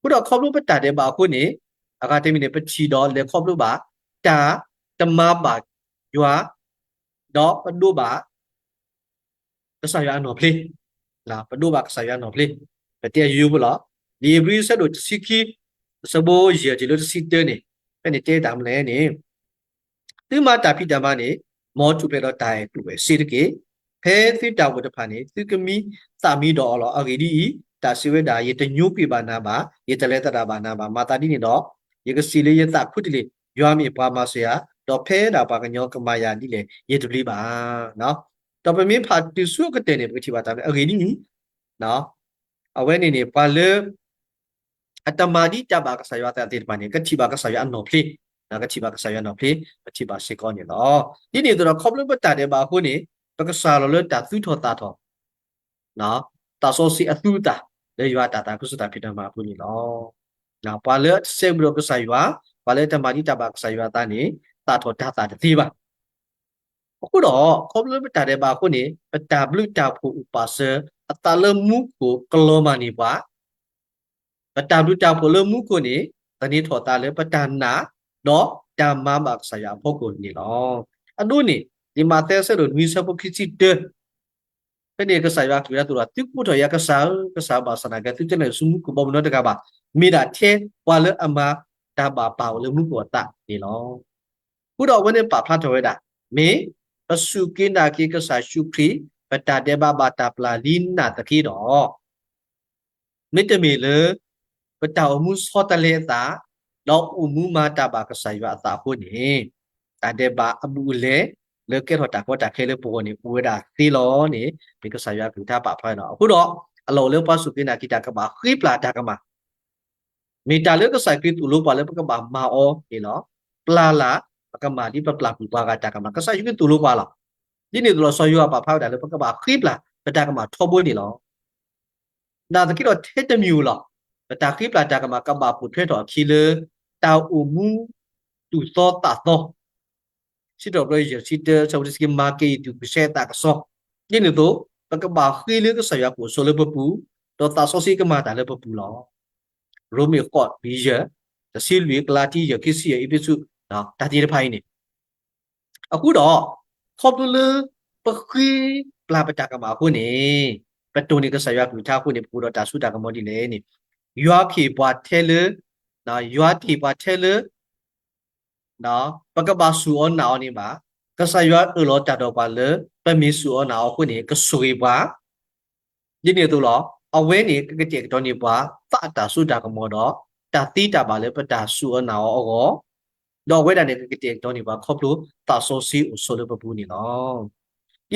အဃိဒီးခီဖျိပတၢ်ဒဲးဘးအဃိန့ၣ်, အဂၤတမံၤန့ၣ် ပထံၣ်ဒီးလဲၤခီဖျိဘၣ် တၢ်တမၤဘၣ်ယွၤ, ဒီးပဒိးဘၣ် ကစၢ်ယွၤအနီၢ်ဖျ့, ပဒိးဘၣ်ကစၢ်ယွၤအနီၢ်ဖျ့, ပတဲယိယိဖိလီၤ. လံာ်ဧ့ၤဘြံၤအဆၢဒိၣ်တဆံခံ, အဆၢဖိယဲၢ်တုၤလၢတဆံတၢန့ၣ်, ဖဲန့ၣ်တဲတၢ်မနုၤလဲၣ်န့ၣ်, သုမၤတၢ်ဖံးတၢ်မၤန့ၣ်, မ်ထူၣ်ဖျဲးဒီးတၢ်အဲၣ်ကျိၣ်အဲၣ်စ့တက့ၢ်. ဖဲသုတၢ်အိၣ်ဖှိၣ်တဖၣ်န့ၣ် သုကမံသးမံဒီးအီၤလီၤ. အဂ့ၢ်ဒ်အံၤ, တၢ်စံးဝဲဒၣ်, ယတညိကွံာ်ဘၣ်နၤဘၣ်, ယတလဲၤသဒၣ်ဘၣ်နၤဘၣ်. မၤသးဒ်န့ၣ်ဒီး, ယကစံးလၢယသးခူတလ့ၢ်, ယွၤမ့ၢ်ပှၤမၤစၢၤယၤ, ဒီးဖဲဒၣ်ပှၤကညီကမၤယၤဒ်လဲၣ် ယတပျံၤဘၣ်. ဒီးပမ့ၢ်ဖးတုၤဆူအကတၢၢ်န့ၣ် ပကထံၣ်ဘၣ်တၢ်မနုၤလဲၣ်, အဂ့ၢ်ဒ်အံၤ, အဝဲန့ၣ်န့ၣ် ပှၤလၢ အတမၤဒံးတၢ်ဘၣ်ကစၢ်ယွၤအသးသ့ၣ်တဖၣ်န့ၣ် ကထံၣ်ဘၣ်ကစၢ်ယွၤအနီၢ်ဖျ့, ကထံၣ်ဘၣ်ကစၢ်ယွၤအနီၢ်ဖျ့, ပထံၣ်ဘၣ်စ့ၢ်ကီးန့ၣ်လီၤ. ဒ်န့ၣ်အသိးဒီး ခီဖျိပတၢ်ဒဲးဘးအဃိန့ၣ်, ပကစၢ်လီၤလၢတၢ်သူၣ်ထီၣ်သးထီၣ် သးစီဆှံအသူအသၣ် လၢယွၤအတၢ်သးခုကစီၣ်တၢ်ဖံးတၢ်မၤအပူၤန့ၣ်လီၤ. ပှၤလၢအတစဲဘူးဒီးကစၢ်ယွၤ, ပှၤလၢအတမၤဒံးတၢ်ဘၣ်ကစၢ်ယွၤအသးန့ၣ်, သးထီၣ်တၤသၣ်တသ့ဘၣ်. အဃိဒီး, ခီဖျိလၢပတၢ်ဒဲးဘးအဃိန့ၣ်, ပတၢ်ဘျုးတၢ်ဖှိၣ်အိၣ်ပာ်စၢၤ, အသးလၢမူခိၣ်ကလီၤမၢ်န့ၢ်ပှၤ ပတၢ်ဘျုးတၢ်ဖှိၣ်လၢမူခိၣ်န့ၣ်, သန့ၤထီၣ်သးလၢပတၢ်နာ်, ဒီးတၢ်မၤဘၣ်ကစၢ်ယွၤအဖီခိၣ်န့ၣ်လီၤ. အဒိန့ၣ်, လံာ်မးသဲအဆၢဒိၣ်နွံအဆၢဖိခံဆံတၢ, ဖဲန့ၣ်ကစၢ်ယွၤကလုၢ်ကထါသိၣ်ဒီး, သုကိးထီၣ်ယၤကစၢ်ဧၢ, ကစၢ်ဧၢ, ဘၣ်ဆၣ်သနာ်က့ သုတလဲၤဆူမူခိၣ်ဘီမုၢ်နီတဂၤဘၣ်. မ့ၢ်ဒၣ်ထဲပှၤလၢအမၤတၢ်ဘၣ်ပၢ်အိၣ်လၢမူခိၣ်အသးန့ၣ်လီၤ. အဃိဒီးအဝဲန့ၣ်ပာ်ဖျါထီၣ်ဝဲဒၣ်, မ့ၢ်ပစူၢ်က့ၤနာ်က့ၤကစၢ်ယ့ၣ်ၡူးခရံာ်, ပတၢ်ဒဲးဘးဘၣ်တၢ်ပျၢ်လံနာ်သက့ဒီး, မ့တမ့ၢ်လၢ ပတၢ်အိၣ်မူဆီတလဲအသး, ဒီးအိၣ်မူမၤတၢ်ဘၣ်ကစၢ်ယွၤအသးအဃိန့ၣ်, တၢ်ဒဲးဘးအဘူးအလဲ လၢကဲထီၣ်တၢ်ကီတၢ်ခဲလၢပဂီၢ်န့ၣ် အိၣ်ဝဲဒၣ်သ့လီၤန့ၣ် မ့ၢ်ကစၢ်ယွၤကလုၢ်ကထါပာ်ဖျါလီၤ. အဃိဒီး, အလီၢ်အိၣ်လၢပှၤစူၢ်က့ၤနာ်က့ၤတၢ်ကဘၣ်ဃ့ပျၢ်တၢ်ကမၣ် မ့ၢ်တၢ်လၢကစၢ်ခရံာ်သိၣ်လိပှၤလၢပကဘၣ်မၤအီၤန့ၣ်လီၤ. ပျၢ်လၢ်, ပကမၤဒ်ပပျၢ်ကွံာ်ပှၤဂၤတၢ်ကမၣ်, ကစၢ်ယ့ၣ်ၡူးခရံာ်သိၣ်လိပှၤလီၤ. ဒ်န့ၣ်အသိးဒီး စီၤယိၤဟၣ်ပာ်ဖျါဝဲဒၣ်လၢ ပကဘၣ်ဃ့ပျၢ်ပတၢ်ကမၣ်ထီဘိန့ၣ်လီၤ. နာ်သက့ဒီးထဲတမံၤဧိၤလီၤ. ပတၢ်ဃ့ပျၢ်တၢ်ကမၣ်ကဘၣ်ပိာ်ထွဲထီၣ်အခံလၢ တၢ်အိၣ်မူသူၣ်သီသးသီ စံးထီၣ်ပတြၢၤယဲၢ်ဆံတၢ ဆၢဖိတဆံခံ, မၤက့ၤယသူၣ်ကဆှီသးကဆှီ. ဒ်န့ၣ်အသိး, ပကဘၣ်ဃ့လၢကစၢ်ယွၤကအိၣ်ဆိးလၢပပူၤ, ဒီးသးစီဆှံကမၤတၢ်လၢပပူၤလီၤ. ရိမ့ၤဃိး ယဲၢ်, တဆံလွံၢ်, ကလၤတံ ယဲၢ် ခံဆံယဲၢ်, အ့းဖ့းစူး တၢ်သ့ၣ်တဖၣ်အံၤန့ၣ် အဃိဒီး, ခီဖျိလၢ ပဃ့ပျၢ်ပတၢ်ကမၣ်အဃိန့ၣ်, ပတိၢ်န့ၢ်ကစၢ်ယွၤကလုၢ်ကထါအဃိန့ၣ် ပအိၣ်ဒီးတၢ်စိတၢ်ကမီၤဒ်လဲၣ်န့ၣ်, ယွၤကဟ့ၣ်ပှၤထဲလၢ, ယွၤကဟ့ၣ်ပှၤထဲလၢ ပကဘၣ်စူၢ်အီၤနာ်အီၤန့ၣ်ဘၣ်. ကစၢ်ယွၤအၢၣ်လီၤတၢ်ဒီးပှၤလၢ ပမ့ၢ်စူၢ်အီၤနာ်အီၤအဃိန့ၣ် ကဆိၣ်ဂ့ၤပှၤ ဒ်န့ၣ်အသိးလီၤ. အဝဲန့ၣ် ကကတဲာ်ကတီၤန့ၢ်ပှၤ သးအတၢ်စိတၢ်ကမီၤဒီး တၢ်သ့တၢ်ဘၣ်လၢပတၢ်စူၢ်အီၤနာ်အီၤအဂီၢ်, ဒီးအဝဲဒၣ်န့ၣ် ကကတဲာ်ကတီၤန့ၢ်ပှၤခီဖျိသးစီဆှံအိၣ်ဆိးလၢပပူၤန့ၣ်လီၤ.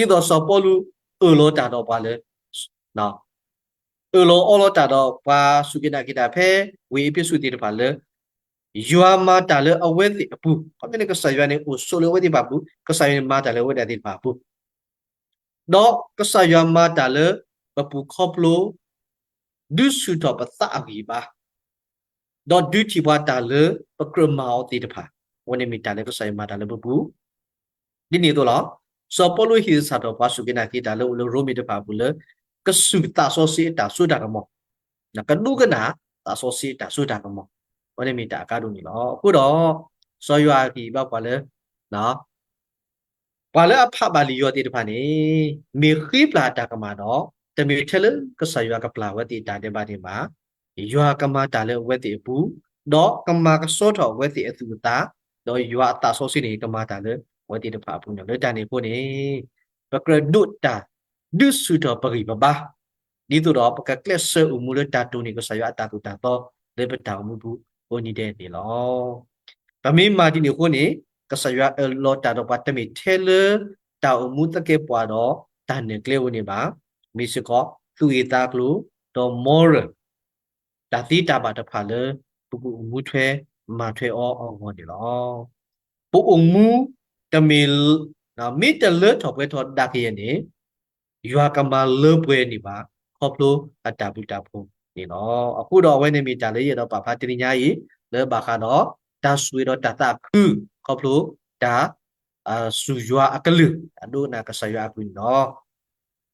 ဒ်သိးစီၤပီလူးအၢၣ်လီၤတၢ်ဒီးပှၤလၢ အၢၣ်လီၤအီလီၤတၢ်ဒီးပှၤစူၢ်က့ၤနာ်က့ၤတၢ်ဖဲဝ့ၢ်အ့းဖ့းစူးသ့ၣ်တဖၣ်လၢ ယွၤမၤတၢ်လၢအဝဲသ့ၣ်အပူၤ, ခီမ့ၢ်န့ၣ် ကစၢ်ယွၤန့ၣ် အိၣ်ဆိးလၢအဝဲသ့ၣ်တဖၣ်အပူၤ, ကစၢ်ယွၤန့ၣ် မၤတၢ်လၢအဝဲဒၣ်သ့ၣ်တဖၣ်အပူၤ, ဒီးကစၢ်ယွၤမၤတၢ်လၢပပူၤခီဖျိ ဒုးဆူၣ်ထီၣ်ပသးအဂံၢ်အဘါ ဒီးဒုးထံၣ်ပှၤတၢ်လၢပကြၢးမၤအီၤသ့ၣ်တဖၣ်, အဝဲန့ၣ်မ့ၢ်တၢ်လၢကစၢ်ယွၤမၤတၢ်လၢပပူၤ ဒ်န့ၣ်အသိးလီၤ. စီၤပီလူးဟ့ၣ်စၢ်ထီၣ်ပှၤစူၢ်က့ၤနာ်က့ၤတၢ်လၢအိၣ်လၢရိမ့ၤတဖၣ်အပူၤလၢ ကစူၢ်သးစီဆှံအတၢ်စိတၢ်ကမီၤ, ကဒိကနၣ်သးစီဆှံအတၢ်စိတၢ်ကမီၤ, အဝဲန့ၣ်မ့ၢ်တၢ်အကါဒိၣ်န့ၣ်လီၤ. အဃိဒီး စီၤယိၤဟၣ်က့ၤဘၣ်ပှၤလၢ ပှၤလၢအဖးဘၣ်လံာ်ယွၤသ့ၣ်တဖၣ်န့ၣ် မ့ၢ်ဃ့ပျၢ်တၢ်ကမၣ်ဒီး တမ့ၢ်ထဲလၢကစၢ်ယွၤကပျၢ်ဝဲသ့ၣ်အတၢ်ဒဲးဘးန့ၣ်ဘၣ်. ယွၤကမၤတၢ်လၢအဝဲသ့ၣ်အပူၤ, ဒီးကမၤကဆှီထီၣ်အဝဲသ့ၣ်အသူၣ်အသး, ဒီးယွၤအသးစီဆှံန့ၣ် ကမၤတၢ်လၢအဝဲသ့ၣ်တဖၣ်အပူၤန့ၣ်လီၤ. လၢတၢ်န့ၣ်အဃိန့ၣ် ပကြၢးဒိးတၢ် ဒုးဆူၣ်ထီၣ်ပဂံၢ်ပဘါ ဒ်သိးဒီးပကကျဲးစၢးအိၣ်မူလၢတၢ်တိၢ်နီၣ်ကစၢ်ယွၤအတၢ်သိၣ်တၢ်သီလၢပတၢ်အိၣ်မူပူၤကိးနံၤဒဲးန့ၣ်လီၤ. ပမ့ၢ်မၤဒ်န့ၣ်အဃိန့ၣ် ကစၢ်ယွၤအၢၣ်လီၤတၢ်ဒီးပှၤတမ့ၢ်ထဲလၢတၢ်အိၣ်မူသကဲးပဝးဒီးတၢ်နဲၣ်ကျဲအံၤန့ၣ်ဘၣ်. မ့ၢ်စ့ၢ်ကီးသူၣ်ဂ့ၢ်သးကျိၤ ဒီး moral တၢ်သ့တၢ်ဘၣ်တဖၣ်လၢပကအိၣ်မူထွဲမၤထွဲအီၤအဂီၢ်န့ၣ်လီၤ. ပအိၣ်မူတမ့ၢ် မ့ၢ်တလၢထီၣ်ပှဲၤထီၣ်ဒၣ်ကယဲၢ်န့ၣ် ယွၤကမၤလၢပှဲၤန့ၢ်ဘၣ် ခီဖျိအတၢ်ဘျုးတၢ်ဖှိၣ်န့ၣ်လီၤ. အဃိဒီးအဝဲန့ၣ်မ့ၢ်တၢ်လၢယအဲၣ်ဒိးပာ်ဖျါတနံၤညါအံၤ လၢဘၣ်ဃးဒီးတၢ်ဆိၣ်ဂ့ၤဒီးတၢ်သးခု ခီဖျိတၢ် စူၢ်ယွၤအကလုၢ်, တၢ်ဒိကနၣ်ကစၢ်ယွၤအကလုၢ်န့ၣ်လီၤ.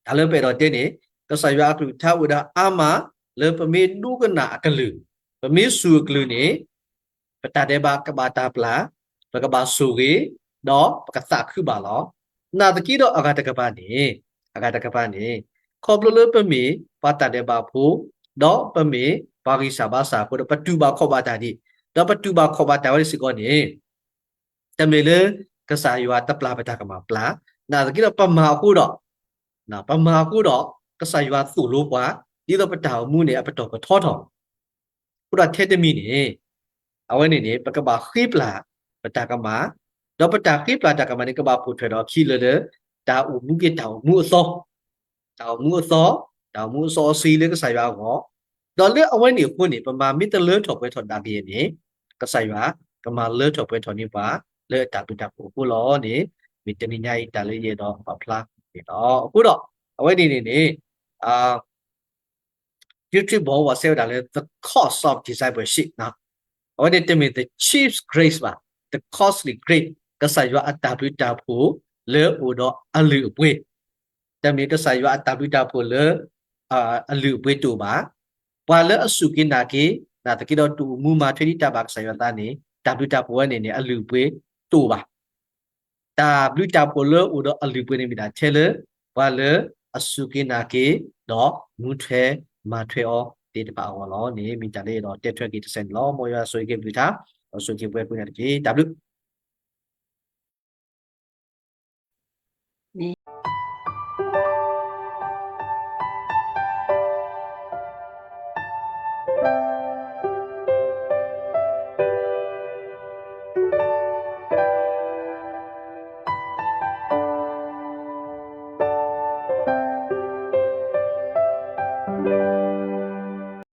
တၢ်လၢပအဲၣ်ဒိးတဲန့ၣ် ကစၢ်ယွၤအကလုၢ်ကထါအိၣ်ဝဲဒၣ်အါမး လၢပမ့ၢ်ဒိကနၣ်အကလုၢ်, ပမ့ၢ်စူၢ်အကလုၢ်န့ၣ် ပတၢ်ဒဲးဘးကဘၣ်တၢ်ပျၢ်, ပကဘၣ်ဆိၣ်ဂ့ၤ, ဒီးပကသးခုဘၣ်လီၤ. နာ်သက့ဒီးအဂၤတကပၤန့ၣ်, အဂၤတကပၤန့ၣ် ခီဖျိလၢပမ့ၢ်ပှၤတၢ်ဒဲးဘးဖိ, ဒီးပမ့ၢ်ပှၤဂံၢ်စၢ်ဘါစၢ်အဃိဒီး ပတူၢ်ဘၣ်ခီၣ်ဘၣ်တၢ်ဒံး, ဒီးပတူၢ်ဘၣ်ခီၣ်ဘၣ်တၢ်ဝဲန့ၣ်စ့ၢ်ကီးန့ၣ် တမ့ၢ်လၢကစၢ်ယွၤတပျၢ်ပတၢ်ကမၣ်ပျၢ်, နာ်သက့ဒီးပမၤအဃိဒီး, ပမၤအဃိဒီး ကစၢ်ယွၤသိၣ်လိပှၤ, ဒ်သိးပတၢ်အိၣ်မူန့ၣ် အပတီၢ်ကထီထီၣ်, အဃိဒီးထဲတမံၤန့ၣ် အဝဲန့ၣ်န့ၣ် ပကဘၣ်ဃ့ပျၢ်ပတၢ်ကမၣ်, ဒီးပတၢ်ဃ့ပျၢ်တၢ်ကမၣ်န့ၣ် ကဘၣ်ပိာ်ထွဲဒီးအခံလၢလၢ တၢ်အိၣ်မူက့ၤတၢ်အိၣ်မူအသီ တၢ်အိၣ်မူအသီ, တၢ်အိၣ်မူအစီအဆှံလၢကစၢ်ယွၤအဂီၢ်, ဒီးလၢအဝဲန့ၣ်အဃိန့ၣ် ပမၤမ့ၢ်တလၢထီၣ်ပှဲၤထီၣ်ဒၣ်ကယဲၢ်န့ၣ် ကစၢ်ယွၤကမၤလၢထီၣ်ပှဲၤထီၣ်န့ၢ်ပှၤ လၢအတၢ်ဘျုးတၢ်ဖှိၣ်အဃိလီၤန့ၣ် မ့ၢ်တနံၤညါအံၤတၢ်လၢယအဲၣ်ဒိးပာ်ဖျါန့ၣ်လီၤ. အဃိဒီး အဝဲန့ၣ်န့ၣ်န့ၣ် Dietrich Bonhoeffer စံးဝဲဒၣ်လၢ the cost of discipleship အဝဲန့ၣ်တမ့ၢ် the cheap grace ဘၣ်, the costly grace ကစၢ်ယွၤအတၢ်ဘျုးတၢ်ဖှိၣ်လၢအိၣ်ဒီးအလုၢ်အပှ့ၤ, တမ့ၢ်ကစၢ်ယွၤအတၢ်ဘျုးတၢ်ဖှိၣ်လၢ အလုၢ်အပှ့ၤတအိၣ်ဘၣ်. ပှၤလၢအစူၢ်က့ၤနာ်က့ၤ နာ်သက့ဒီးတအိၣ်မူမၤထွဲဒ်တၢ်ဘၣ်ကစၢ်ယွၤအသးန့ၣ် တၢ်ဘျုးတၢ်ဖှိၣ်ဝဲန့ၣ်န့ၣ် အလုၢ်အပှ့ၤတအိၣ်ဘၣ်. တၢ်ဘျုးတၢ်ဖှိၣ်လၢအိၣ်ဒီးအလုၢ်အပှ့ၤန့ၣ်မ့ၢ်ဒၣ်ထဲလၢ ပှၤလၢအစူၢ်က့ၤနာ်က့ၤ ဒီးမူထွဲမၤထွဲအီၤသ့ၣ်တဖၣ်အဂီၢ်လီၤန့ၣ် မ့ၢ်တၢ်လၢအဲၣ်ဒိးတဲထွဲက့ၤတစဲးန့ၣ်လီၤ. မ်ယွၤဆိၣ်ဂ့ၤက့ၤပျုၤတၢ်, ဒီးဆိၣ်ဂ့ၤက့ၤပှၤကိးဂၤဒဲးတက့ၢ်. တၢ်ဘျုး